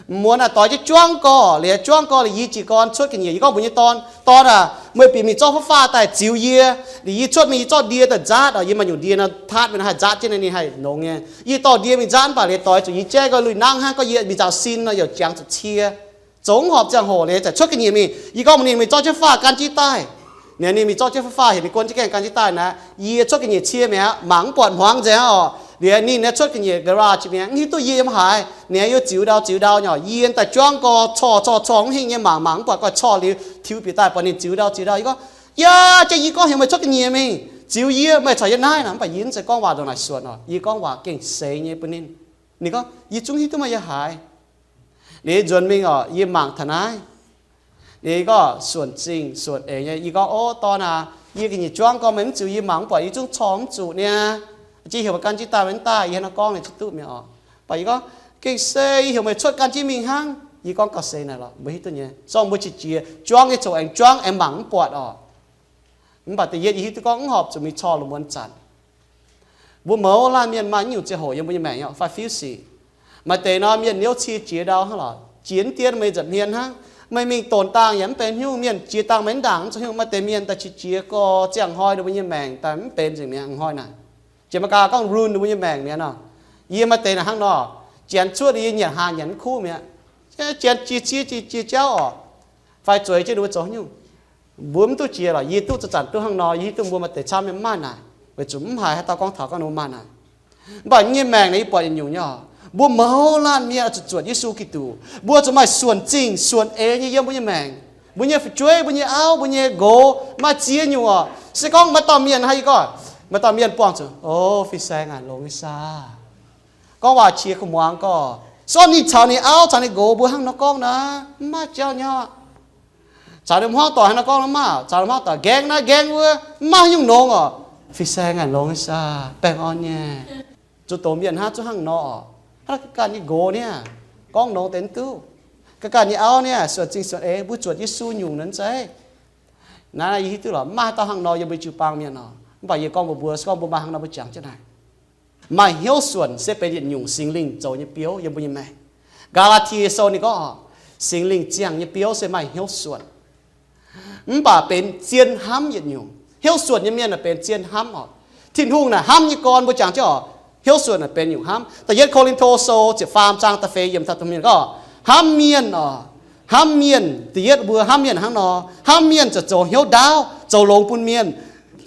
Mv muonz naaic doix jienv juangv gorx, liuz juangv gorx liuz yie jiez gorn cuotv ga'nyiec, yie gorngv mbuox nyei dorn, Dorn aac, meih bieqc mingh zorqv fav-faah daaih ziux yie. Liuz yie cuotv mingh yie zorqv ndie daaih nzaatv oc, yie maaih nyungc ndie nor taatv mingh haih nzaatv jienv naaiv ninh haih longx nyei. Yie dorh ndie mingh nzaatv mv baac liuz doix zuqc yie jaiv gorx lui nangv hnangv, gorngv yie mingh nzaaux sin nor youc jangx zuqc cie. Zoux mv horpc ziangh hoc liuz zanc cuotv ga'nyiec mingh, yie gorngv mbuox ninh mingh zorqv jienv fav-faah gan jienv daaih. Ninh mingh zorqv jienv fav-faah heuc ninh guon jienv gaengh gan jienv daaih naaic, yie cuotv ga'nyiec cie mi'aqv, mangc mv buatc hmuangx nzengc aqv oc. Liuz ninh cuotv ga'nyiec garage mi'aqv, mv hiuv duqv yie yiem haaix. Ninh yaac ziux ndau ziux ndau nyei, yie daaih juangv gorx corc corc corc mv hingh nyei, mangc mangc mv buatc, gorngv corc liuz tiux bieqc daaih buatc ninh ziux ndau ziux ndau. Yie gorngv, Yaac yie gorngv heuc meih cuotv ga'nyiec mingh ziux yie, meih caux yie naaiv nor. Mv baac yie mv zeiz gorngv waac ndongc naaic suonc oc, yie gorngv waac gengh seix nyei bun ninh. Ninh gorngv, Yie zungv hiuv duqv meih yiem haaix. Liuz nzuonx mingh oc, yie mangc taux naaiv. Liuz yie gorngv suonc zingh suonc eix nyei, yie gorngv, O dorn aac, yie ga'nyiec juangv gorx meih mv ziux yie, mangc mv buatc, yie zungv corc mv zuqc niaa. Jiex heuc meih gan jienv daaih, meih mv daaih, yie hnangv nor gorngv liuz ziex duqv mi'aqv oc. Mv baac yie gorngv, Gengh se yie heuc meih cuotv gan jienv mingh hnangv. Yie gorngv gauh seix naaic lorqc, mbuo hiuv duqv nyei. Zorqv mbuo qiex jiez juangv nyei coc aengx juangv aengx mangc mv buatc oc. Mv baac da'yietv yie hiuv duqv gorngv mv horpc zuqc mingh corc lungh muonz zanc. Mbuo mouz laanh mienh maaih nyungc ziangh hoc yiem mbuo nyei maengc nyei fai fiuv sic. Maaih deix nor mienh niouv cie jiex ndau hnangv lorqc, jiex mv dien meih nza'hmien hnangv. Meih mingh donx dangh yaac mv benx haaix nyungc, mienh jiex dangh meih mv ndaangc, mv zoux haaix nyungc. Maaih deix mienh daaih qiex jiez gorx ziangh hnoi ninh mbuo nyei maengc daaih mv benx nzengc mi'aqv hnoi naaic. Jiex maiv gaax gorngv ruin ninh mbuo nyei maengc mi'aqv nor. Yie maaih deix naaic hnangv nor, janx cuotv yie nyanc haa nyanc mv kuv mi'aqv. Janx jiex cie jiex jauv orqc, fai zueiz jienv ninh mbuo zoux haaix nyungc. Mbuo mv duqv jiex lorqc, yie duqv zanc-zanc duqv hnangv nor, yie hiuv duqv mbuo maaih deix camv nyei mv maaih naaic, weic zuqc mv haiz haaix dauh gorngv taux gorngv ninh mbuo maaih naaic. Mv baac yie nyei maengc naaic yie buatc yietc nyungc nyei orqc, mbuo mouz laanh mienh oix zuqc zuotc Yesu Giduc, mbuo zuqc maaih suonc zingh suonc eix nyei yiem mbuo nyei maengc. Mbuo nyei fu'jueiv, mbuo nyei auv, mbuo nyei nqox maaih ziex nyungc orqc. Se gorngv maaih dauh mienh haaix, yie gorngv, maaih dauh mienh buangh zuqc, o, fin-saeng aac, longx nyei saah. Gorngv waac qiex kuv muangx gorx, se gorngv ninh caux ninh auv caux ninh nqox mbuo hnangv nor gorngv naaic, mv maaih jauv nyei orqc. Caux ninh hmuangv doic hnangv nor gorngv nor mv maaih, caux ninh hmuangv doic nqaeng naaiv nqaeng wuov, mv maaih haaix nyungc longx orqc. Fin-saeng aac, longx nyei saah, baengh orn nyei. Zuqc doqc mienh hnangv, zuqc hnangv nor orqc. Hnangv ganh ganh nyei nqox niaa, gorngv longx deix mv duqv. Ganh ganh nyei auv niaa, suonc zingh suonc eix, mbuo zuotc Yesu nyungc naaic zeiv. Naaiv yie hiuv duqv lorqc, mv maaih haaix dauh hnangv nor yiem mbuo jiu-baang mienh orqc. Mv baac yie gorngv mbuox mbuo, se gorngv mbuo maaih hnangv nor mbuo jangx jienv naaic. Maaih hnyouv suonc se benx yietc nyungc Singx Lingh zoux nyei biouv yiem mbuo nyei maengc. Gaa^laa^tie Sou ninh gorngv, Singx Lingh ziangh nyei biouv se maaih hnyouv suonc. Mv baac benx zien hnamv yietc nyungc. Hnyouv suonc nyei mienh naaic benx zien hnamv orqc. Tin-Hungh naaic hnamv nyei gorn mbuo jangx jienv orqc, hnyouv suonc naaic benx nyungc hnamv. Da'yietv Ko^lin^to Sou ziepc faam zaang da'feix yiemc taux da'hmz yiemc gorngv, hnamv mienh orqc, hnamv mienh, da'yietv mbuo hnamv mienh hnangv nor, hnamv mienh ziouc zoux hnyouv ndaauv, zoux longx bun mienh,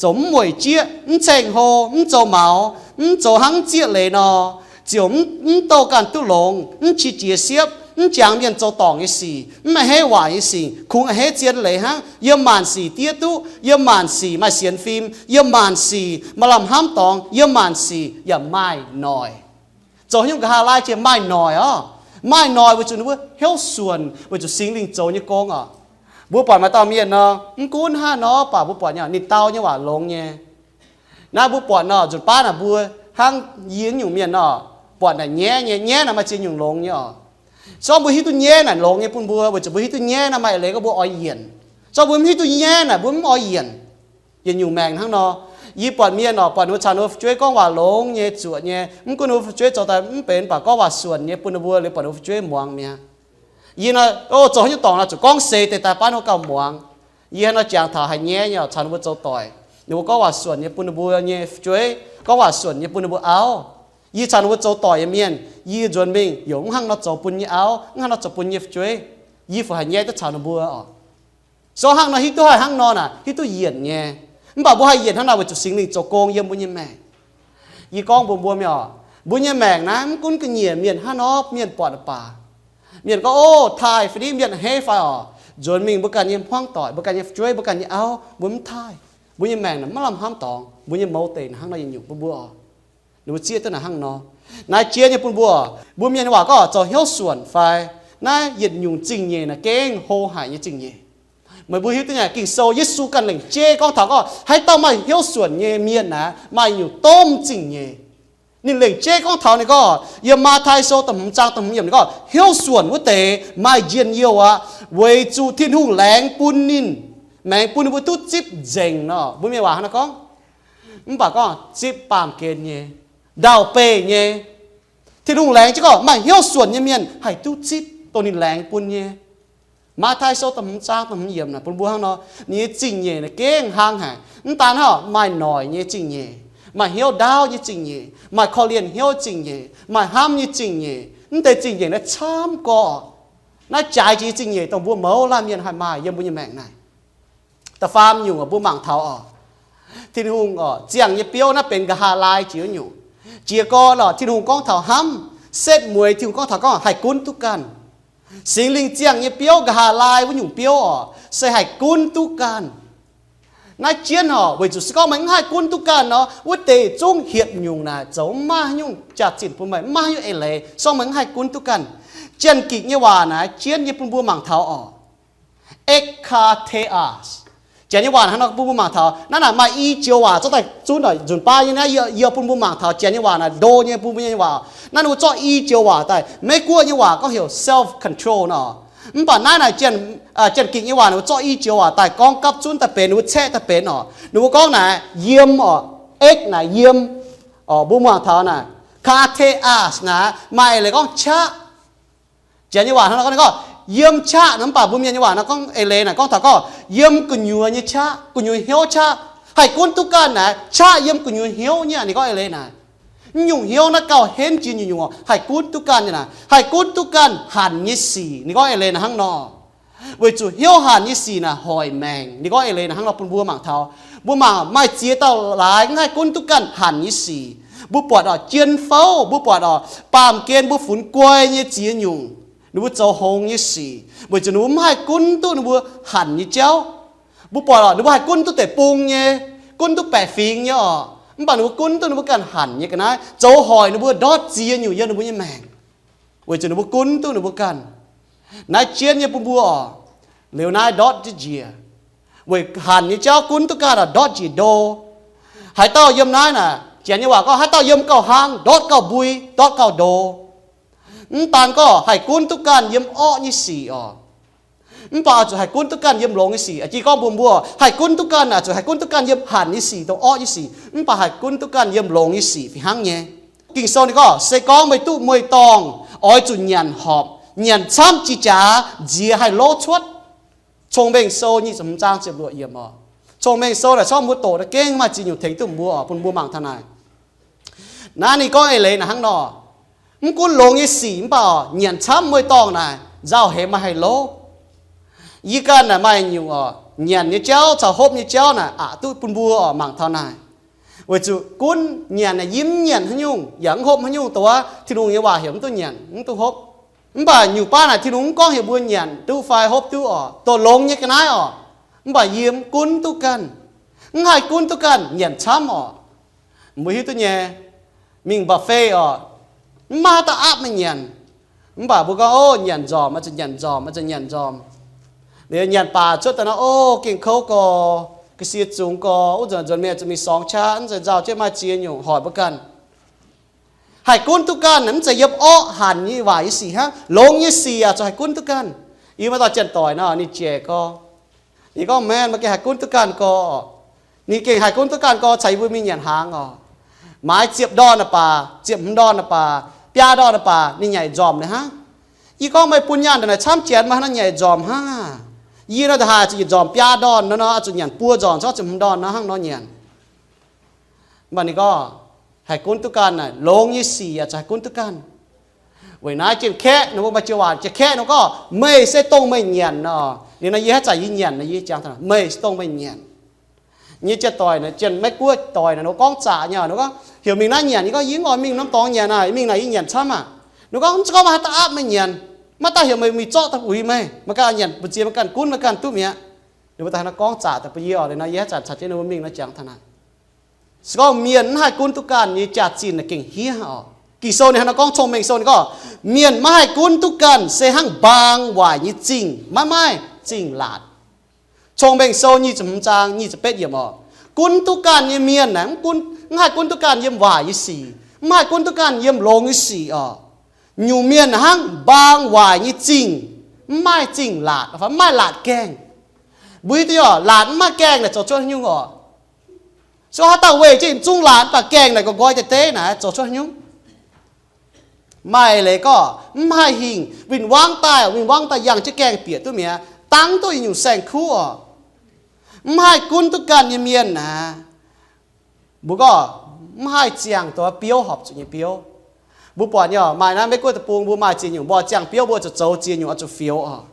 zoux mv mueic jieqv, mv ceng-hlo, mv zoux maux, mv zoux hnangv mv zieqv leiz nor, ziouc mv, mv douh ganh duqv longx, mv qiex jiez siepv, mv jangx mienh zoux dorngc nyei sic, mv a'hneiv waaic nyei sic, kungx a'hneiv zien leiz hnangv, yiem maanc sic diev duqv, yiem maanc sic maaih sienx fim, yiem maanc sic maaih lamh hnamv dorngx, yiem maanc sic yaac maaih noic. Zoux haaix nyungc nqa'haav laai jiex maaih noic orqc. Maaih noic weic zuqc ninh mbuo hnyouv suonc weic zuqc Singx Lingh zoux nyei gong orqc. Mbuo buatc maaih dauh mienh nor, mv gunv haaix nor baac mbuo buatc nyei, ninh dau nyei waac longx nyei. Naaiv mbuo buatc nor, nzunc baav naaic mbuo hnangv yie nyungc mienh nor, buatc naaic nyaiv nyei, nyaiv naaic maaih ziex nyungc longx nyei orqc. Se gorngv mbuo hiuv duqv nyaiv naaic longx nyei bun mbuo, weic zuqc mbuo hiuv duqv nyaiv naaiv maaih eix leiz gorngv mbuo oix yienc. Se gorngv mbuo mv hiuv duqv nyaiv naaic mbuo mv oix yienc. Yietc nyungc maengc hnangv nor, yie buatc mienh orqc, buatc ninh mbuo caux ninh mbuo fu'jueiv gorngv waac longx nyei zuoqc nyei, mv gunv ninh mbuo fu'jueiv zoux daaih mv benx baac gorngv waac suonc nyei bun ninh mbuo liuz buatc ninh mbuo fu'jueiv muangx mi'aqv. Yie nor, o, zoux haaix nyungc dorngc nor zuqc gorngv seix deix daaih baav ninh mbuo gauh muangx. Yie hnangv nor jangx taux haaix nyaiv nyei orqc, caux ninh mbuo zoux doic, ninh mbuo gorngv waac suonc nyei bun ninh mbuo nyei fu'jueiv, gorngv waac suonc nyei bun ninh mbuo auv. Yie caux ninh mbuo zoux doic nyei mienh, yie nzuonx mingh yaac mv hnangv nor zoux bun nyei auv, mv hnangv nor zoux bun nyei fu'jueiv. Yie fungc haiz nyaiv duqv caux ninh mbuo orqc. Se gorngv hnangv nor hiuv duqv haih hnangv nor naaic, hiuv duqv yienc nyei. Mv baac mbuo haih yienc hnangv naaic weic zuqc Singx Lingh zoux gong yiem mbuo nyei maengc. Yie gorngv mbuox mbuo mienh orqc, mbuo nyei maengc naaiv mv gunv ga'nyiec mienh hnangv nor mienh buatc baac, mienh gorngv, o, taaih fai niv, mienh a'hneiv fai orqc, nzuonx mingh mbuo ganh nyei hmuangv doic, mbuo ganh nyei fu'jueiv, mbuo ganh nyei auv, mbuo mv taaih. Mbuo nyei maengc naaic maiv lamh hnamv dorngx, mbuo nyei mouz deic naaic hnangv nor yietc nyungc bun mbuo orqc. Ninh mbuo zieqv duqv naaic hnangv nor. Naaiv jiex nyei bun mbuo, mbuo mienh nyei waac gorngv zoux hnyouv suonc fai naaiv yietc nyungc zingh nyeic naaic gengh hlo haic nyei zingh nyeic. Meih mbuo hiuv duqv nyei, Ging-Sou Yesu ganh lengc jeiv gorngv taux gorngv haaix dauh maaih hnyouv suonc nyei mienh naaic maaih nyungc domh zingh nyeic. Ninh lengc jeiv gorngv taux ninh gorngv, yiem Matv^tai Sou da'hmz zaang da'hmz yiemc ninh gorngv, hnyouv suonc wuov deix maaih njien-youh aqv, weic zuqc Tin-Hungh laengz bun ninh, laengz bun ninh mbuo duqv zipv nzengc nor. Mbuo mienh waac hnangv naaiv gorngv. Mv baac gorngv zipv baamh gen nyei, ndau-beih nyei. Tin-Hungh laengz jienv gorngv maaih hnyouv suonc nyei mienh haih duqv zipv dongh ninh laengz bun nyei. Matv^tai Sou da'hmz zaang da'hmz yiemc naaic bun mbuo hnangv nor, ninh nyei zingh nyeic naaic gengh hnangv haic. Mv daan hnangv maaih noic nyei zingh nyeic, maaih hnyouv ndaauv nyei zingh nyeic, maaih korv-lienh hnyouv zingh nyeic, maaih hnamv nyei zingh nyeic. Mv deix zingh nyeic naaiv camv gorqv. Naaiv jaaix jiex nyei zingh nyeic dongh mbuo mouz laanh mienh haih maaih yiem mbuo nyei maengc naaic. Da'faam nyungc mbuo mangc taux orqc, Tin-Hungh orqc, ziangh nyei biouv naaiv benx nqa'haav laai jiex wuov nyungc. Jiez gorn orqc, Tin-Hungh gorngv taux hnamv, setv mueiz Tin-Hungh gorngv taux gorngv haih gunv duqv ganh. Singx Lingh ziangh nyei biouv, nqa'haav laai wuov nyungc biouv orqc, se haih gunv duqv ganh. Naaiv jienv orqc, weic zuqc se gorngv meih mv haih gunv duqv ganh nor, wuov deix zungv hietc nyungc naaic zoux mv maaih haaix nyungc jaax-zinh bun meih, mv maaih haaix nyungc eix leiz, se gorngv meih mv haih gunv duqv ganh. Janx-Gikc nyei waac naaic jienv nyei bun mbuo mangc taux orqc, ekateas. Janx nyei waac hnangv nor bun mbuo mangc taux, naaiv naaic maaih i joux waac zorqv daaih zunv orqc, nzunc baav nyei naaiv yie, yie bun mbuo mangc taux Janx nyei waac naaic ndo nyei bun mbuo nyei waac. Naaiv ninh mbuo zorqv i joux waac daaih, Meiv-Guoqv nyei waac gorngv heuc self-control nor. Mv baac naaiv naaic Janx, Janx-Gikc nyei waac ninh mbuo zorqv i joux waac daaih gorngv gapv zunv daaih benx, ninh mbuo caeqv daaih benx orqc. Ninh mbuo gorngv naaic yiem orqc, x naaic yiem orqc, mbuo mangc taux naaic Pater est naaic maaih eix leiz gorngv qaqv. Janx nyei waac hnangv nor gorngv, ninh gorngv yiem qaqv nor, mv baac mbuo Mienh nyei waac nor gorngv eix leiz naaic gorngv taux gorngv yiem gu'nyuoz nyei qaqv, gu'nyuoz hnyouv qaqv. Haih gunv duqv ganh naaic qaqv yiem gu'nyuoz hnyouv nyei. Ninh gorngv eix leiz naaic, nyungc hnyouv naaiv gauh henv jiex nyungc-nyungc oc. Haih gunv duqv ganh nyei naaic, haih gunv duqv ganh hanc nyei sic. Ninh gorngv eix leiz naaic hnangv nor, weic zuqc hnyouv hanc nyei sic naaic hoic maengc. Ninh gorngv eix leiz naaic hnangv nor bun mbuo mangc taux. Mbuo mangc maaih ziex dauh laaix mv haih gunv duqv ganh hanc nyei sic. Mbuo buatc oc, jien fouv, mbuo buatc oc, baamh gen mbuo funx guai nyei ziex nyungc, ninh mbuo zoux hngongx nyei sic weic zuqc ninh mbuo mv haih gunv duqv ninh mbuo hanc nyei jauv. Mbuo buatc oc, ninh mbuo haih gunv duqv deic-bung nyei, gunv duqv baeqc fingx nyei oc, mv baac ninh mbuo gunv duqv ninh mbuo ganh hanc nyei ga'naaiv zoux hoic ninh mbuo ndortv ziex nyungc yiem ninh mbuo nyei maengc, weic zuqc ninh mbuo gunv duqv ninh mbuo ganh. Naaiv jienv nyei bun mbuo oc, liuz naaiv ndortv jienv njiec, weic hanc nyei jauv gunv duqv ganh oc, ndortv njiec ndo. Haaix dauh yiem naaiv naaic, Janx nyei waac gorngv haaix dauh yiem gauh hlang, ndortv gauh mbui, ndortv gauh ndo. Mv daan gorngv haih gunv duqv ganh yiem orqv nyei sic oc, mv baac oix zuqc haih gunv duqv ganh yiem longx nyei sic. Jiex gorngv mbuox mbuo, haih gunv duqv ganh oix zuqc haih gunv duqv ganh yiem hanc nyei sic, dongh orqv nyei sic, mv baac haih gunv duqv ganh yiem longx nyei sic fih hnangv nyei. Ging-Sou ninh gorngv, se gorngv meih duqv mueiz-dorngh, oix zuqc nyanc horpc, nyanc camv jiex jaax, nziex haih lov cuotv. Cong-Mengh Sou nyic ziepc hmz zaang ziepc luoqc yiemc oc. Cong-Mengh Sou naaic corc mbuo doqc naaiv gengh maaih ziex nyungc tengx duqv mbuo oc, bun mbuo mangc taux naaic. Naaiv ninh gorngv eix leiz naaic hnangv nor, mv gunv longx nyei sic mv baac oc, nyanc camv mueiz-dorngh naaic nzauh heix maaih haih lov. Yie ganh naaic maaih nyungc oc, nyanc nyei jauv caux hopv nyei jauv naaic aqc duqv bun mbuo oc mangc taux naaic. Weic zuqc gunv nyanc naaic yie mv nyanc haaix nyungc yaac mv hopv haaix nyungc, dongh wuov Tin-Hungh nyei waac heuc mv duqv nyanc mv duqv hopv. Mv baac nyungc baav naaic Tin-Hungh mv gorngv heuc mbuo nyanc duqv fai hopv duqv oc, dongh longx nyei ga'naaiv oc, mv baac yie mv gunv duqv ganh, mv haih gunv duqv ganh nyanc camv oc. Mbuo hiuv duqv nyei, mingh buffet oc, mv maaih haaix dauh aapv meih nyanc. Mv baac mbuo gorngv, o, nyanc nzormc, oix zuqc nyanc nzormc, oix zuqc nyanc nzormh. Liuz nyanc baac cuotv daaih nor, o, gengh kouv gorx, ga'sie zungx gorx, wuov nzunc nzuonx mingh zuqc mingh sorngx qaqv, mv zeiz nzauh jienv maaih ziex nyungc hoic mbuo ganh. Haih gunv duqv ganh mv zeiz yiem orqv hanc nyei waaic nyei sic hnangv, longx nyei sic yaac zuqc haih gunv duqv ganh. Yie maaih dauh janx-doic nor, ninh jaic gorx, ninh gorngv, maengh, meih gengh haih gunv duqv ganh gorx. Ninh gengh haih gunv duqv ganh gorx caux yie mbuo mingh nyanc hnaangx oc. Maaiz ziepc ndorn naaic baac, ziepc hmz ndorn naaic baac, biaa ndorn naaic baac, ninh nyanc yietc nzormc liuz hnangv. Yie gorngv, meih bun nyaanh ndongc naaic camv janx, meih haaix nor nyanc yietc nzormc hnangv aqv? Yie nor nzunc haaix zuqc yietc nzormc biaa ndorn nor, nor oix zuqc nyanc buo nzormc corc ziepc hmz ndorn nor hnangv nor nyanc. Mv baac ninh gorngv, haih gunv duqv ganh naaic, longx nyei sic yaac zuqc haih gunv duqv ganh. Weic naaiv Janx-Kaeqv ninh mbuo maaih joux waac, Janx-Kaeqv ninh gorngv, meih se dongh meih nyanc nor. Liuz nor yie haaix zanc yie nyanc nor yie jangx, meih se dongh meih nyanc. Nyei janx-doic, janx-Meiv-Guoqv doic naaic, ninh mbuo gorngv zaqc nyei, ninh gorngv, heuc mingh naaiv nyanc, yie gorngv, yie mv oix mingh norm dorngx nyanc aqv, mingh naaic yie nyanc camv aqv. Ninh gorngv, mv zeiz gorngv maaih haaix dauh aapv meih nyanc, maaih dauh heuc meih mingh zorqv daaih uix meih, meih ganh nyanc mbu'ziex meih ganh gunv meih ganh duqv mi'aqv. Ninh mbuo daaih hnangv nor gorngv zaqc daaih bun yie oc. Liuz nor yie haaix zanc caux jienv ninh mbuo mingh nor jangx taux naaic. Se gorngv mienh mv haih gunv duqv ganh nyei jaax-zinh naaic gengh hniev oc. Ging-Sou ninh hnangv nor gorngv, Cong-Mengh Sou ninh gorngv, mienh maiv haih gunv duqv ganh se hnangv mbaang waaic nyei zingh, maiv maaih zingh laatc. Cong-Mengh Sou nyic ziepc hmz zaang nyic ziepc betv yiemc oc. Gunv duqv ganh nyei mienh naaic mv gunv, mv haih gunv duqv ganh yiem waaic nyei sic, mv haih gunv duqv ganh yiem longx nyei sic oc. Nyungc mienh hnangv mbaang waaic nyei zingh, mv maaih zingh laatc, mv maaih laatc gaengh. Mbuo hiuv duqv oc, laatc mv maaih gaengh naaic zoux cuotv haaix nyungc oc? Se gorngv haaix dauh weih jienv yietc zungv laatc mv baac gaengh naaic nqoi deix deix naaic zoux cuotv haaix nyungc? Maaih leiz gorngv mv haih hingh, win-wangv daaih, win-wangv daaih yangh jienv gaengh bieqc duqv mi'aqv, dangv duqv yietc nyungc saeng-kuv oc. Mv haih gunv duqv ganh nyei mienh naaic, mbuo gorngv mv haih ziangh dongh biouv horpc zuqc nyei biouv. Mbuo buatc nyei oc, maaih naaiv Meiv-Guoqv deic-bung mbuo maaih ziex nyungc, mbuo ziangh biouv mbuo zuqc zoux ziex nyungc oix zuqc fioux oc.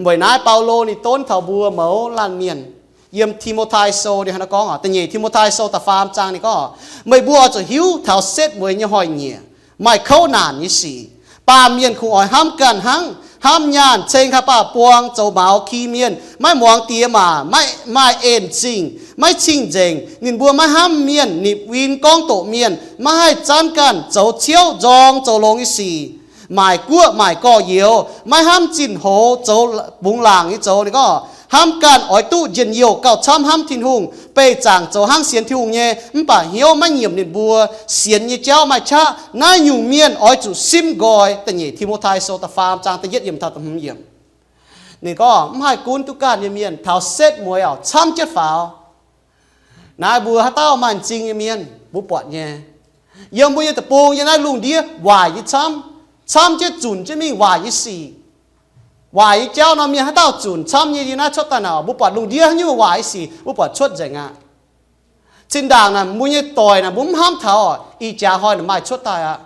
Weic naaiv Baulo ninh donv taux mbuo mouz laanh mienh yiem Ti^mo^tai Sou ninh hnangv naaiv gorngv oc, da'nyeic Ti^mo^tai Sou da'faam zaang ninh gorngv, meih mbuo oix zuqc hiuv taux setv mueiz nyei hnoi-nyieqc, maaih kouv naanc nyei sic. Baamh mienh kungx oix hnamv ganh hnangv, hnamv nyaanh, ceng haaix baac buang, zoux maux, ki mienh, maiv muangx diex maac, maiv maaih en-zingh, maiv cing-nzengc. Ninh mbuo maiv hnamv mienh, nipc win, gorngv doqc mienh, maiv haih zanv ganh, zoux ciouv nzorng, zoux longx nyei sic, maaic guoqv maaic gorx-youz, maiv hnamv zinh hoz, zoux bungx laangc nyei zoux. Ninh gorngv hnamv ganh oix duqv njien-youh gauh camv hnamv Tin-Hungh, beih zaangc zoux hnangv sienx Tin-Hungh nyei, mv baac hnyouv maiv nyiemc ninh mbuo, sienx nyei jauv maaih qaqv. Naaiv nyungc mienh oix zuqc simv nqoi. Da'nyeic Ti^mo^tai Sou da'faam zaang da'yietv yiemc taux da'hmz yiemc. Ninh gorngv mv haih gunv duqv ganh nyei mienh taux setv mueiz oc camv jienv faaux. Naaiv mbuo haaix dauh maaih m'zing nyei mienh mbuo buatc nyei. Yiem mbuo nyei deic-bung, yiem naaiv lungh ndiev waaic nyei camv, camv jienv zunc jienv mingh waaic nyei sic, waaic nyei jauv nor, mienh haaix dauh zunc camv nyei yiem naaiv cuotv daaih naaic, mbuo buatc lungh ndiev haaix nyungc waaic nyei sic mbuo buatc cuotv nzengc aqv. Zinh ndaangc naaic mbuo nyei doic naaic mbuo mv hnamv taux, ih jaax hnoi naaic maaih cuotv daaih aqv.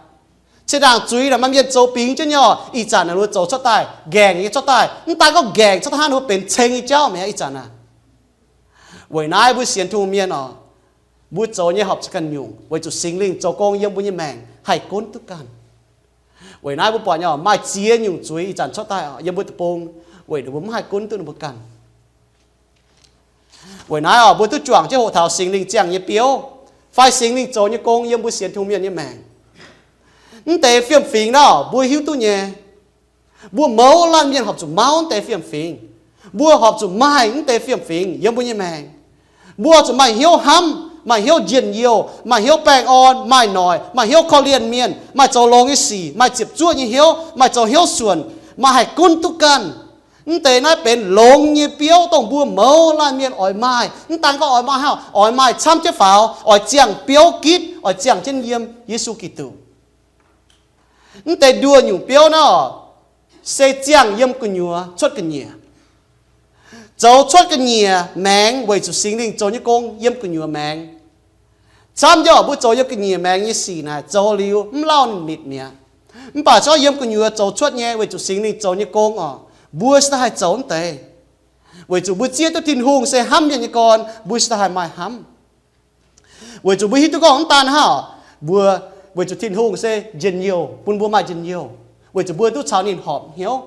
Zinh ndaangc zuiz naaic maaih mienh zoux bingx jienv nyei, ih zanc naaic mbuo zoux cuotv daaih, nqaengc nyei cuotv daaih, mv daan gorngv nqaengc cuotv daaih hnangv, mbuo benx ceng nyei jauv mi'aqv ih zanc naaic. Weic naaiv mbuo sienx Tin-Hungh mienh oc, mbuo zoux nyei horpc zuqc ganh nyungc, weic zuqc Singx Lingh zoux gong yiem mbuo nyei maengc haih gunv duqv ganh. Weic naaiv mbuo buatc nyei maaih ziex nyungc zuiz ih zanc cuotv daaih yiem mbuo deic-bung, weic ninh mbuo mv haih gunv duqv ninh mbuo ganh. Weic naaiv oc, mbuo duqv juangc jienv hoqc taux Singx Lingh ziangh nyei biouv, fai Singx Lingh zoux nyei gong yiem mbuo sienx Tin-Hungh mienh nyei maengc. Mv deix fiem-fingx naaiv oc, mbuo hiuv duqv nyei. Mbuo mouz laanh mienh horpc zuqc mauv mv deix fiem-fingx. Mbuo horpc zuqc maaih mv deix fiem-fingx yiem mbuo nyei maengc. Mbuo zuqc maaih hnyouv hnamv, maaih hnyouv njien-youh, maaih hnyouv baengh orn, maaih noic, maaih hnyouv korv-lienh mienh, maaih zoux longx nyei sic, maaih ziepc zuoqv nyei hnyouv, maaih zoux hnyouv suonc, maaih haih gunv duqv ganh. Mv deix naaiv benx longx nyei biouv dongh mbuo mouz laanh mienh oix maaih. Mv daan gorngv oix maaih hnangv, oix maaih camv jienv faaux, oix ziangh biouv gitv, oix ziangh jienv yiem Yesu Giduc. Mv deix nduoh nyungc biouv naaiv oc, se ziangh yiem gu'nyuoz cuotv ga'nyiec. Zoux cuotv ga'nyiec maengx weic zuqc Singx Lingh zoux nyei gong yiem gu'nyuoz maengx. Camv jienv oc, mbuo zoux yiem ga'nyiec maengx nyei sic naaic zoux liuz mv lauh ninh mitc mi'aqv. Mv baac se gorngv yiem gu'nyuoz zoux cuotv nyei weic zuqc Singx Lingh zoux nyei gong oc, mbuo se daaih haih zoux mv deix. Weic zuqc mbuo zieqv duqv Tin-Hungh se hnamv mienh nyei gorn, mbuo se daaih haih maaih hnamv. Weic zuqc mbuo hiuv duqv gorngv mv daan hnangv, mbuo weic zuqc Tin-Hungh se njien-youh, bun mbuo maaih njien-youh, weic zuqc mbuo duqv caux ninh horpc hnyouv.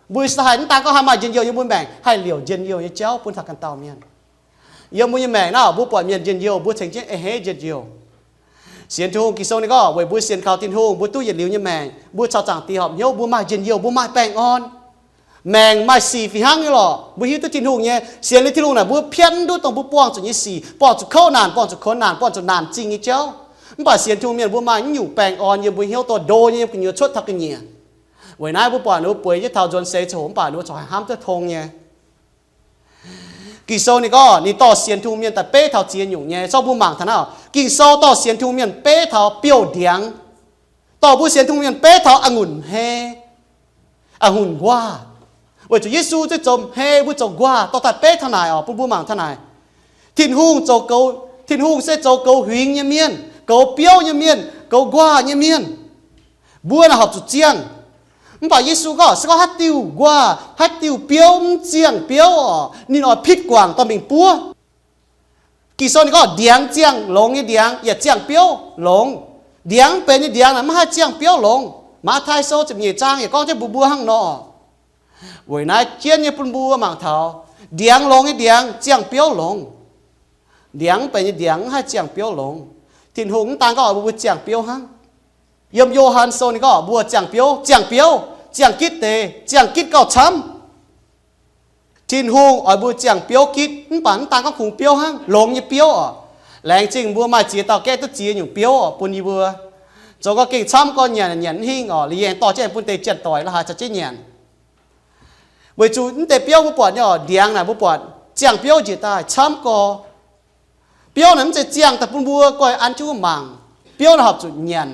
Mbuo se daaih haih mv daan gorngv haih maaih njien-youh yiem mbuo maengc, haih liouc njien-youh nyei jauv bun taux ganh dauh mienh. Yiem mbuo nyei maengc naaiv, mbuo buatc mienh njien-youh, mbuo tengx jienv ei hei njien-youh. Sienx Tin-Hungh Ging-Sou ninh gorngv weic mbuo sienx kaux Tin-Hungh, mbuo duqv yietc liuz nyei maengc, mbuo caux Zaangc Diex horpc hnyouv, mbuo maaih njien-youh, mbuo maaih baengh orn. Maengc maaih sic fih hnangv nyei lorqc. Mbuo hiuv duqv Tin-Hungh nyei, sienx liuz Tin-Hungh naaic, mbuo piatv mv duqv dongh mbuo buangh zuqc nyei sic, buangh zuqc kouv naanc, buangh zuqc kuonx naanc, buangh zuqc naanc zingh nyei jauv. Mv baac sienx Tin-Hungh mienh mbuo maaih naaiv nyungc baengh orn yiem mbuo hnyouv, dorh ndo nyei yiem gu'nyuoz cuotv taux ga'nyiec. Weic naaiv mbuo buatc ninh mbuo bueix jienv taux nzuonx seix ziangh hoc mv baac ninh mbuo corc haih hnamv duqv tong nyei. Ging-Sou ninh gorngv ninh dorh sienx Tin-Hungh mienh daaih beiv taux ziex nyungc nyei. Zorqv mbuo mangc taux naaiv, Ging-Sou dorh sienx Tin-Hungh mienh beiv taux biouv-ndiangx, dorh mbuo sienx Tin-Hungh mienh beiv taux a'ngunc hmei, a'ngunc nquaah. Weic zuqc Yesu se zoux hmei, mbuo zoux nquaah, dorh daaih beiv taux naaic oc, bun mbuo mangc taux naaic. Tin-Hungh zoux goux, Tin-Hungh se zoux goux huingx nyei mienh, goux biouv nyei mienh, goux nquaah nyei mienh. Mbuo naaic horpc zuqc ziangh. Mv baac Yesu gorngv se gorngv haaix diuh nquaah, haaix diuh biouv mv ziangh biouv oc, ninh oix pitv guangc dorh mingh buov. Ging-Sou ninh gorngv ndiangx ziangh longx nyei ndiangx, yaac ziangh biouv longx. Ndiangx mv benx nyei ndiangx naaic mv haih ziangh biouv longx. Matv^tai Sou ziepc nyeic zaang yaac gorngv jienv mbuox mbuo hnangv nor. Weic naaiv jienv nyei bun mbuo mangc taux, ndiangx longx nyei ndiangx ziangh biouv longx. Ndiangx mv benx nyei ndiangx mv haih ziangh biouv longx. Tin-Hungh mv daan gorngv oix mbuo ziangh biouv hnangv. Yiem Yo^han Sou ninh gorngv mbuo ziangh biouv, ziangh biouv, ziangh gitv deix, ziangh gitv gauh camv. Tin-Hungh oix mbuo ziangh biouv gitv, mv baac mv daan gorngv kungx biouv hnangv, longx nyei biouv oc. Laengz zingh mbuo maaih ziex dauh gaeqv duqv ziex nyungc biouv oc bun yie mbuo. Zoux gau gengh camv gorx, nyanc nyanc mv hingh oc, liuz yie aengx dorh jienv bun deix janx-doic la'haaix caux jienv nyanc. Weic zuqc mv deix biouv mbuo buatc nyei oc, ndiangx naaic mbuo buatc ziangh biouv njiec daaih camv gorx. Biouv naaic mv zeiz ziangh daaih bun mbuo guai an jienv wuov mangc. Biouv naaic horpc zuqc nyanc.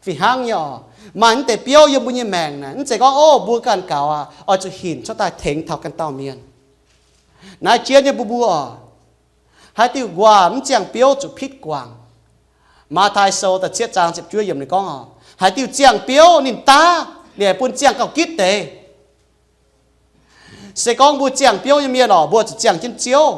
Fih hnangv nyei oc, maaih mv deix biouv yiem mbuo nyei maengc naaic, mv zeiz gorngv, o, mbuo ganh gaux aqv, oix zuqc hinc cuotv daaih tengx taux ganh dauh mienh. Naaiv jienv nyei bun mbuo oc, haaix diuh nquaah mv ziangh biouv zuqc pitv guangc. Matv^tai Sou da'cietv zaang ziepc juov yiemc ninh gorngv oc, haaix diuh ziangh biouv ninh daav, ninh bun ziangh gauh gitv deix. Se gorngv mbuo ziangh biouv nyei mienh oc, mbuo zuqc ziangh jienv Ziouv.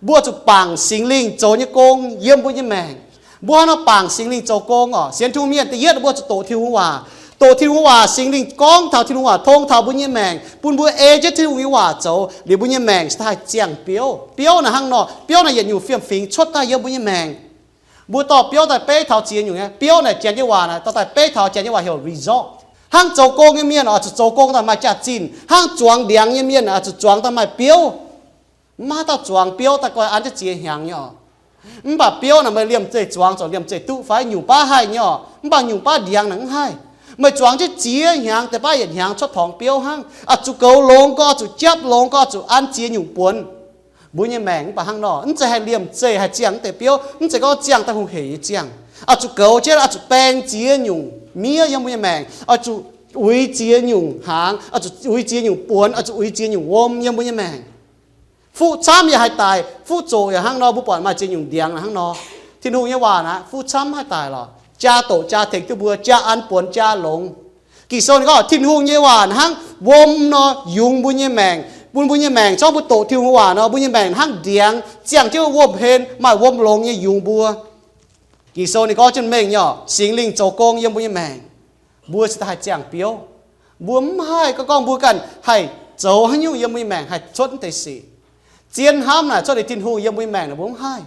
Mbuo zuqc bangc Singx Lingh zoux nyei gong yiem mbuo nyei maengc. Mbuo hnangv nor bangc Singx Lingh zoux gong oc, sienx Tin-Hungh mienh da'yietv mbuo zuqc doqc Tin-Hungh waac. Doqc Tin-Hungh waac, Singx Lingh gorngv taux Tin-Hungh waac tong taux mbuo nyei maengc, bun mbuo ei jienv Tin-Hungh nyei waac zoux, liuz mbuo nyei maengc cingx daaih haih ziangh biouv. Biouv naaic hnangv nor, biouv naaic yietc nyungc fiem-fingx cuotv daaih yiem mbuo nyei maengc. Mbuo dorh biouv daaih beiv taux ziex nyungc nyei. Biouv naaic janx nyei waac naaic dorh daaih beiv taux janx nyei waac heuc result. Hnangv zoux gong nyei mienh oix zuqc zoux gong daaih maaih jaax-zinh. Hnangv zuangx ndiangx nyei mienh oix zuqc zuangx daaih maaih biouv. Mv maaih dauh zuangx biouv daaih guai an jienv ziex hnyangx nyei oc. Mv baac biouv naaic meih liemh zeih zuangx ziouc liemh zeih duqv fai nyungc baav haih nyei oc. Mv baac nyungc baav ndiangx naaic mv haih. Meih zuangx jienv ziex hnyangx, deix baav yietc hnyangx cuotv torngx biouv hnangv. Oix zuqc goux longx gorx, oix zuqc japv longx gorx, oix zuqc an ziex nyungc buonc. Mbuo nyei maengc mv baac hnangv nor, mv zeiz haih liemh zeih haih ziangh mv deix biouv, mv zeiz gorngv ziangh daaih hungh heic nyei ziangh. Oix zuqc goux jienv, oix zuqc baeng ziex nyungc miev yiem mbuo nyei maengc, oix zuqc uix ziex nyungc hnaangx, oix zuqc uix ziex nyungc buonx, oix zuqc uix ziex nyungc wuom yiem mbuo nyei maengc. Fuqv camv yaac haih daic, fuqv zoqc yaac hnangv nor, mbuo buatc maaih ziex nyungc ndiangx hnangv nor. Tin-Hungh nyei waac naaic fuqv camv haih daic lorqc, jaa doqc jaa tengx duqv mbuo, jaa an buonx jaa longx. Ging-Sou ninh gorngv Tin-Hungh nyei waac hnangv wuom nor yungz mbuo nyei maengc, bun mbuo nyei maengc, zorngv mbuo doqc Tin-Hungh waac nor, mbuo nyei maengc hnangv ndiangx ziangh jienv wuom-hlen, maaih wuom longx nyei yungz mbuo. Ging-Sou ninh gorngv jienv mengh nyei orqc, Singx Lingh zoux gong yiem mbuo nyei maengc, mbuo cingx daaih haih ziangh biouv. Mbuo mv haih gorngv, gorngv mbuo ganh haih zoux haaix nyungc yiem mbuo nyei maengc haih cuotv mv deix sic. Zien hnamv naaic cuotv liuz Tin-Hungh yiem mbuo nyei maengc naaic mbuo mv haih.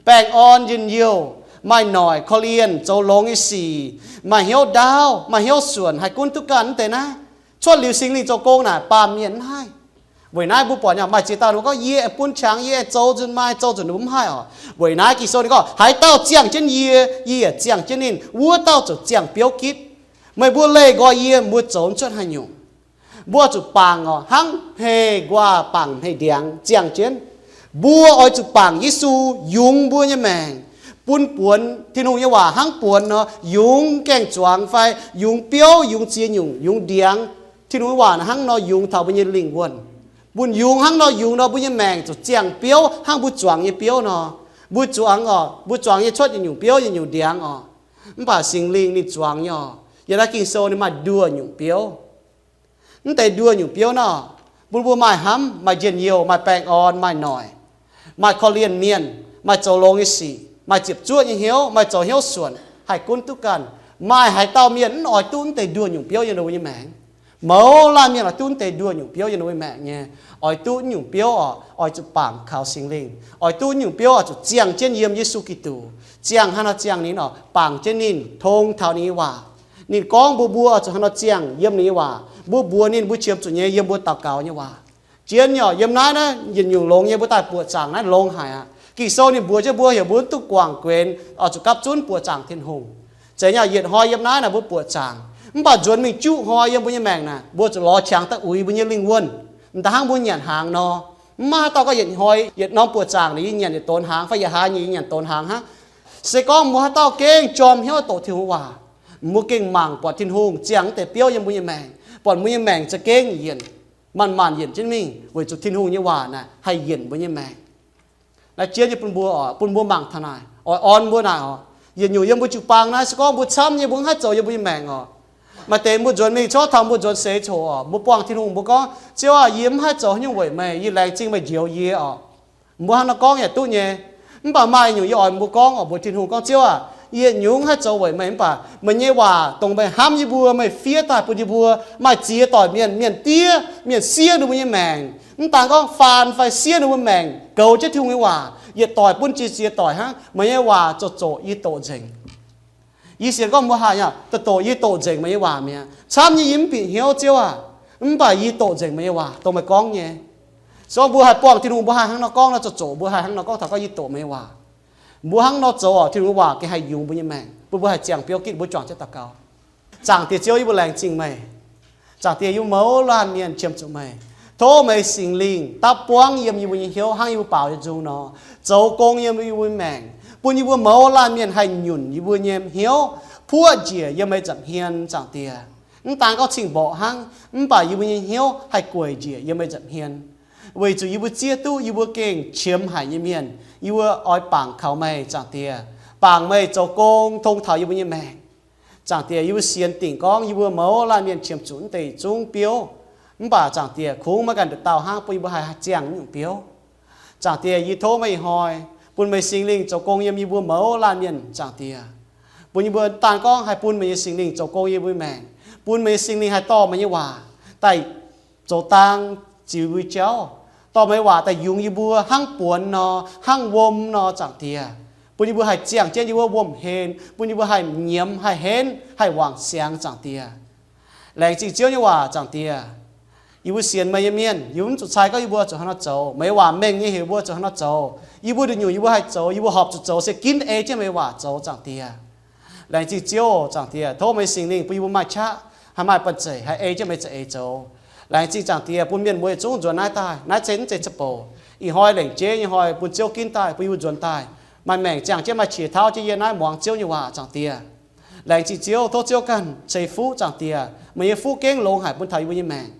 Baengh orn, njien-youh, maaih noic, korv-lienh, zoux longx nyei sic, maaih hnyouv ndaauv, maaih hnyouv suonc, haih gunv duqv ganh mv deix naaiv. Cuotv liuz Singx Lingh zoux gong naaic baamh mienh mv haih. Weic naaiv mbuo buatc nyei maaih ziex dauh ninh mbuo gorngv, yie aengx bun qangx, yie aengx zoux nzunc maaih, zoux nzunc ninh mbuo mv haih orqc. Weic naaiv Ging-Sou ninh gorngv, haaix dauh ziangh jienv yie, yie yaac ziangh jienv ninh, wuov dauh ziouc ziangh biouv gitv. Meih mbuo leih nqoi yie, mbuo zoux mv cuotv haaix nyungc. Mbuo zuqc bangc orqc, hnangv hmei nquaah bangc hmei ndiangx ziangh jienv. Mbuo oix zuqc bangc Yesu yungz mbuo nyei maengc, bun buonx Tin-Hungh nyei waac hnangv buonx nor, yungz gaeng-zuangx fai yungz biouv, yungz ziex nyungc, yungz ndiangx. Tin-Hungh nyei waac hnangv nor yungz taux mbuo nyei lingh wuonh. Bun yungz hnangv nor yungz nor, mbuo nyei maengc zuqc ziangh biouv hnangv mbuo zuangx nyei biouv nor. Mbuo zuangx orqc, mbuo zuangx nyei cuotv yietc nyungc biouv, yietc nyungc ndiangx orqc. Mv baac Singx Lingh ninh zuangx nyei orqc, yiem naaiv Ging-Sou ninh maaih nduoh nyungc biouv. Mv deix nduoh nyungc biouv nor, bun mbuo maaih hnamv, maaih njien-youh, maaih baengh orn, maaih noic, maaih korv-lienh mienh, maaih zoux longx nyei sic, maaih ziepc zuoqv nyei hnyouv, maaih zoux hnyouv suonc, haih gunv duqv ganh. Maaih haaix dauh mienh mv oix duqv mv deix nduoh nyungc biouv yiem ninh mbuo nyei maengc? Mouz laanh mienh oix duqv mv deix nduoh nyungc biouv yiem ninh mbuo nyei maengc nyei. Oix duqv nyungc biouv orqc, oix zuqc bangc kaux Singx Lingh. Oix duqv nyungc biouv oix zuqc ziangh jienv yiem Yesu Giduc. Ziangh hnangv nor ziangh ninh orqc, bangc jienv ninh, tong taux ninh nyei waac. Ninh gorngv mbuox mbuo oix zuqc hnangv nor ziangh yiem ninh nyei waac. Mbuo mbuox ninh, mbuo qiemx zuqc nyei yiem mbuo daux gaux nyei waac. Zien nyei orqc, yiem naaiv naaiv yietc nyungc longx nyei, mbuo daaih buoqc zaangc naaiv longx haic aqv. Ging-Sou ninh mbuox jienv mbuo heuc mbuo mv duqv guangc guenx, oix zuqc gapv zunv buoqc zaangc Tin-Hungh. Zeiz nyei, yietc hnoi yiem naaiv naaic mbuo buoqc zaangc, mv baac nzuonx mingh juqv hnoi yiem mbuo nyei maengc naaic, mbuo zuqc lorz qangx daaih uix mbuo nyei lingh wuonh. M'daaih hnangv mbuo nyanc hnaangx nor, mv maaih haaix dauh gorngv yietc hnoi, yietc norm buoqc zaangc naaic yie nyanc yietc donx hnaangx fai yietc hlaax nyanc yie nyanc donx hnaangx hnangv. Se gorngv mbuo haaix dauh gengh jorm hnyouv doqc Tin-Hungh waac, mbuo gengh mangc buatc Tin-Hungh ziangh mv deix biouv yiem mbuo nyei maengc, buatc mbuo nyei maengc za'gengh yienc, manc-manc yienc jienv mingh, weic zuqc Tin-Hungh nyei waac naaic haih yienc mbuo nyei maengc. Naaiv jienv nyei bun mbuo oc, bun mbuo mangc taux naaic, oix orn mbuo naaic oc. Yietc nyungc yiem mbuo jiu-baang naaiv, se gorngv mbuo camv nyei, mbuo mv haih zoux yiem mbuo nyei maengc oc. Maaih deix mbuo nzuonx mingh corc taux mbuo nzuonx seix coc oc, mbuo buangh Tin-Hungh, mbuo gorngv, Ziouv aah, yie mv haih zoux haaix nyungc weic meih, yie laengz zingh meih njoux yie oc. Mbuo hnangv nor gorngv yaac duqv nyei. Mv baac maaih nyungc yie oix mbuo gorngv oc, mbuox Tin-Hungh gorngv, Ziouv aah, yie nyungc haih zoux weic meih, mv baac meih nyei waac dongh meih hnamv yie mbuo, meih fiev daaih bun yie mbuo, maaih ziex doic mienh, mienh diev, mienh siev ninh mbuo nyei maengc. Mv daan gorngv faan fai siev ninh mbuo maengc goux jienv Tin-Hungh nyei waac, yietc doic bun ziex ziex doic hnangv. Meih nyei waac zoqc zoqc yie doqc nzengc. Yie sienx gorngv mbuo haih nyei, doqc doqc yie doqc nzengc meih nyei waac mi'aqv. Camv nyei yie mv bieqc hnyouv, Ziouv aah, mv baac yie doqc nzengc meih nyei waac dongh meih gorngv nyei. Se gorngv mbuo haih buangh Tin-Hungh, mbuo haih hnangv nor gorngv nor, zoqc zoqc mbuo haih hnangv nor gorngv taux gorngv yie doqc meih nyei waac. Mbuo hnangv nor zoux oc, Tin-Hungh nyei waac gengh haih yungz mbuo nyei maengc, bun mbuo haih ziangh biouv gitv, mbuo juangc jienv daux gaux. Zaangc Diex Ziouv, yie mbuo laengz zingh meih. Zaangc Diex, yie mbuo mouz laanh mienh qiemx zuqc meih. Tov meih Singx Lingh dapv buangv yiem yie mbuo nyei hnyouv hnangv yie mbuo baaux nyei nzung nor, zoux gong yiem yie mbuo nyei maengc, bun yie mbuo mouz laanh mienh haih nyunc yie mbuo nyei hnyouv puoqv njiec yiem meih nza'hmien, Zaangc Diex. Mv daan gorngv cing-mborqc hnangv, mv baac yie mbuo nyei hnyouv haih gueic njiec yiem meih nza'hmien. Weic zuqc yie mbuo zieqv duqv yie mbuo gengh qiemx haic nyei mienh, yie mbuo oix bangc kaux meih, Zaangc Diex, bangc meih zoux gong tong taux yie mbuo nyei maengc. Zaangc Diex, yie mbuo sienx dingc gorngv yie mbuo mouz laanh mienh qiemx zuqc mv deix zungv biouv, mv baac Zaangc Diex, kungx maiv ganh nduqc dauh hnangv bun yie mbuo haih ziangh nyungc biouv. Zaangc Diex, yie tov meih ih hnoi bun meih Singx Lingh zoux gong yiem yie mbuo mouz laanh mienh, Zaangc Diex, bun yie mbuo daan gorngv haih bun meih nyei Singx Lingh zoux gong yiem mbuo maengc, bun meih nyei Singx Lingh haih dorh meih nyei waac daaih zoux dang ziux yie mbuo jauv, dorh meih nyei waac daaih yungz yie mbuo hnangv buonx nor, hnangv wuom nor, Zaangc Diex, bun yie mbuo haih ziangh jienv yie mbuo wuom-hlen, bun yie mbuo haih nyiemz, haih henv, haih wangc siangx, Zaangc Diex. Laengz zingh Ziouv nyei waac, Zaangc Diex. Yie mbuo sienx meih nyei mienh, yie mbuo mv zuqc cai gorngv yie mbuo zuqc hnangv nor zoux. Meih nyei waac mengh nyei heuc mbuo zuqc hnangv nor zoux. Yie mbuo nduqc nyungc yie mbuo haih zoux, yie mbuo horpc zuqc zoux se ginv ei jienv meih nyei waac zoux, Zaangc Diex. Laengz zingh Ziouv, Zaangc Diex, tov meih Singx Lingh bun yie mbuo maaih qaqv, haih maaih banh-zeic, haih ei jienv meih za'eix zoux. Laengz zingh Zaangc Diex bun mienh muoz yietc zungv nzuonx naaiv daaih. Naaiv se mv zeiz ziangh hoc, ih hnoi lengc jeiv nyei hnoi bun Ziouv ginv daaih, bun yie mbuo nzuonx daaih. maaih maengc ziangh jienv, maaih qiex tauv jienv yie naaiv muangx Ziouv nyei waac, Zaangc Diex. Laengz zingh Ziouv, tov Ziouv ganh ceix fuqv, Zaangc Diex, meih nyei fuqv gengh longx haic bun taux yie mbuo nyei maengc.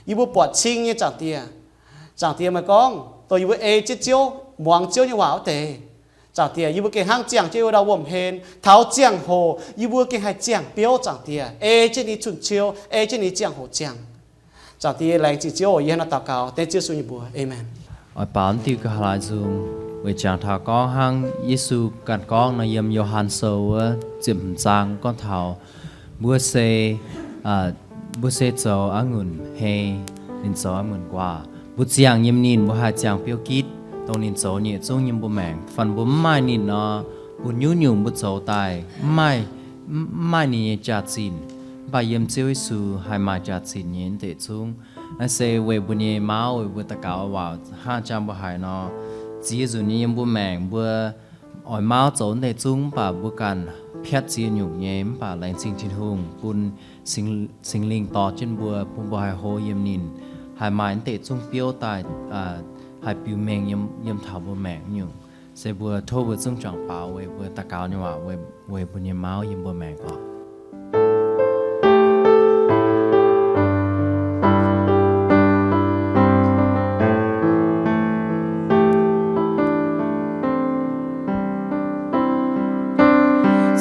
Yie mbuo buatc cing nyei, Zaangc Diex. Zaangc Diex, meih gorngv dongh yie mbuo ei jienv Ziouv, muangx Ziouv nyei waac wuov deix, Zaangc Diex, yie mbuo gengh hnangv ziangh jienv wuov dauh wuom-hlen. Taux ziangh hoc yie mbuo gengh haih ziangh biouv, Zaangc Diex, ei jienv ninh cun-ciou, ei jienv ninh ziangh hoc ziangh. Zaangc Diex, laengz zingh Ziouv oc. Yie hnangv naaiv daux gaux dengv Ziouv Yesu nyei mbuox. Aamen. Oix baaux diuh ga'haaix nzung, weic jangx taux gorngv hnangv Yesu ganh gorngv nor, yiem Yo^han Sou wuov ziepc hmz zaang gorngv taux mbuo se, mbuo se zoux a'ngunc hei, ninh zoux a'ngunc guaav. Mbuo ziangh yiem ninh, mbuo haih ziangh biouv gitv, dongh ninh zoux nyei yietc zungv yiem mbuo maengc. Fanh mbuo mv maaih ninh nor, bun nyungc-nyungc mbuo zoux daaih mv maaih, mv maaih ninh nyei jaax-zinh. Mv baac yiem Ziouv Yesu haih maaih jaax-zinh nyei mv deix zungv. Naaiv se weic mbuo nyei mauv, weic mbuo daux gaux waac hnangv jang mbuo haiz nor, ziex nzunc nyei yiem mbuo maengc mbuo oix mauv zoux mv deix zungv, mv baac mbuo ganh piatv ziex nyungc nyei. Mv baac laengz zingh Tin-Hungh bun Singx, Singx Lingh dorh jienv mbuo, bun mbuo haih hlo yiem ninh, haih maaih mv deix zungv biouv daaih, haih biux mengh yiem, yiem taux mbuo maengc nyungc. Se mbuo tov mbuo zungv juangc baaux weic mbuo daux gaux nyei waac, weic, weic mbuo nyei mauv yiem mbuo maengc oc.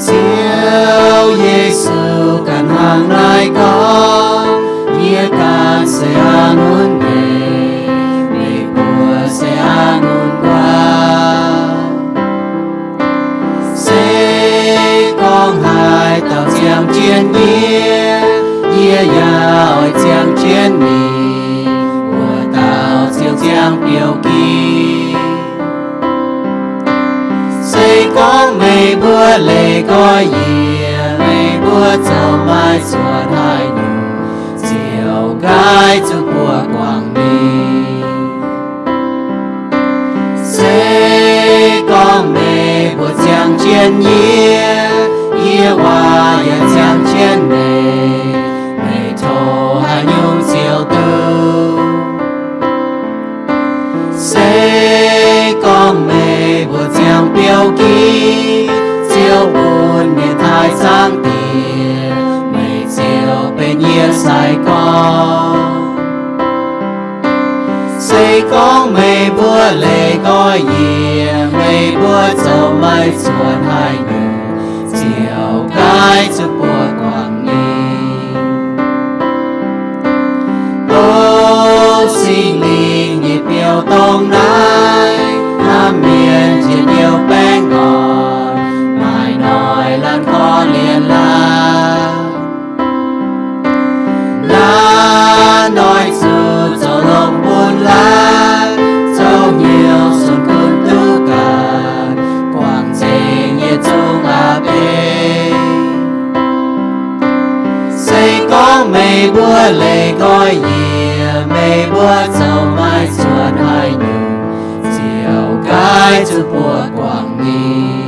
Ziouv Yesu ganh hnangv naaiv gorngv, Yie ganh se a'ngunc hei, meih mbuo se a'ngunc guaav. Se gorngv haaix dauh ziangh jienv yie, yie yaac oix ziangh jienv ninh, wuov dauh ziouc ziangh biouv gitv. Se gorngv meih mbuo leih nqoi yie, meih mbuo zoux maaih cuotv haaix nyungc, ziouc nqaai zuqc buoqc guangc ninh. Se gorngv meih mbuo ziangh jienv yie, yie waac yaac ziangh jienv meih, meih tov haaix nyungc ziouc duqv. Se gorngv meih mbuo ziangh biouv gitv, ziouc wuonh mienh taaih zaangc Diex, meih ziouc benx yie sai-gorx. Se gorngv meih mbuo leih nqoi yie, meih mbuo zoux maaih cuotv haaix nyungc, ziouc nqaai zuqc buoqc guangc ninh. O Singx Lingh nyei biouv-ndongh naaiv, hnamv mienh njien-youh baengh orn, maaih noic laanh korv-lienh laanh. Laanh noic zuqc zoux longx bun laanh, zoux hnyouv suonc gunv duqv ganh, guangc nzengc yietc zungv a'beiv. Se gorngv meih mbuo leih nqoi yie, meih mbuo zoux maaih cuotv haaix nyungc, ziouc nqaai zuqc buoqc guangc ninh.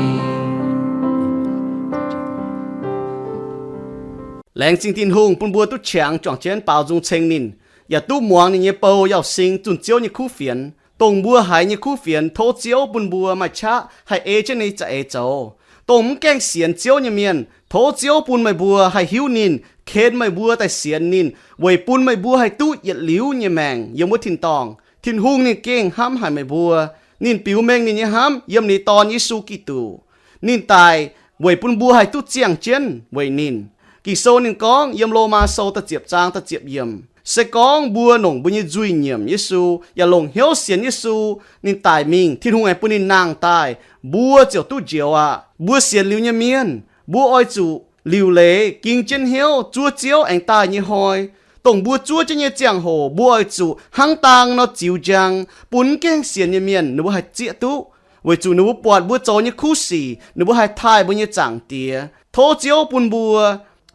Laengz zingh Tin-Hungh bun mbuo duqv qangx juangc jienv baaux nzung ceng ninh, yaac duqv muangx ninh nyei bou Yauh Sing zunh Ziouv nyei kuv fienx. Dongh mbuo haiz nyei kuv fienx, tov Ziouv bun mbuo maaih qaqv haih ei jienv ninh za'eix zoux. Dongh mv gaengh sienx Ziouv nyei mienh, tov Ziouv bun meih mbuo haih hiuv ninh, ken meih mbuo daaih sienx ninh, weic bun meih mbuo haih duqv yietc liuz nyei maengc yiem wuov tin-dorngh. Tin-Hungh ninh gengh hnamv haic meih mbuo. Ninh biux mengh ninh nyei hnamv yiem ninh Dorn, Yesu Giduc. Ninh daic weic bun mbuo haih duqv ziangh jienv weic ninh. Ging-Sou ninh gorngv yiem Lomaa Sou da'ziepc zaang da'ziepc yiemc, se gorngv mbuo longc mbuo nyei nzuih nyiemc Yesu, yaac longc hnyouv sienx Yesu, ninh daic mingh, Tin-Hungh aengx bun ninh nangh daaih, mbuo ziouc duqv njoux aqv. Mbuo sienx liuz nyei mienh, mbuo oix zuqc liuc leiz, ging jienv hnyouv zuov Ziouv aengx daaih nyei hnoi. Dongh mbuo zuov jienv nyei ziangh hoc, mbuo oix zuqc hnangv dang nor ziux njang, bun mv gaengh sienx nyei mienh ninh mbuo haih zieqv duqv, weic zuqc ninh mbuo buatc mbuo zoux nyei kuv sic, ninh mbuo haih taaih mbuo nyei Zaangc Diex. Tov Ziouv bun mbuo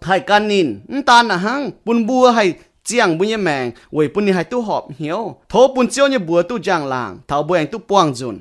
haih gan ninh. Mv daan naaic hnangv, bun mbuo haih ziangh mbuo nyei maengc weic bun ninh haih duqv horpc hnyouv. Tov bun Ziouv nyei mbuox duqv njang-laangc, taux mbuo aengx duqv buangh nzunc.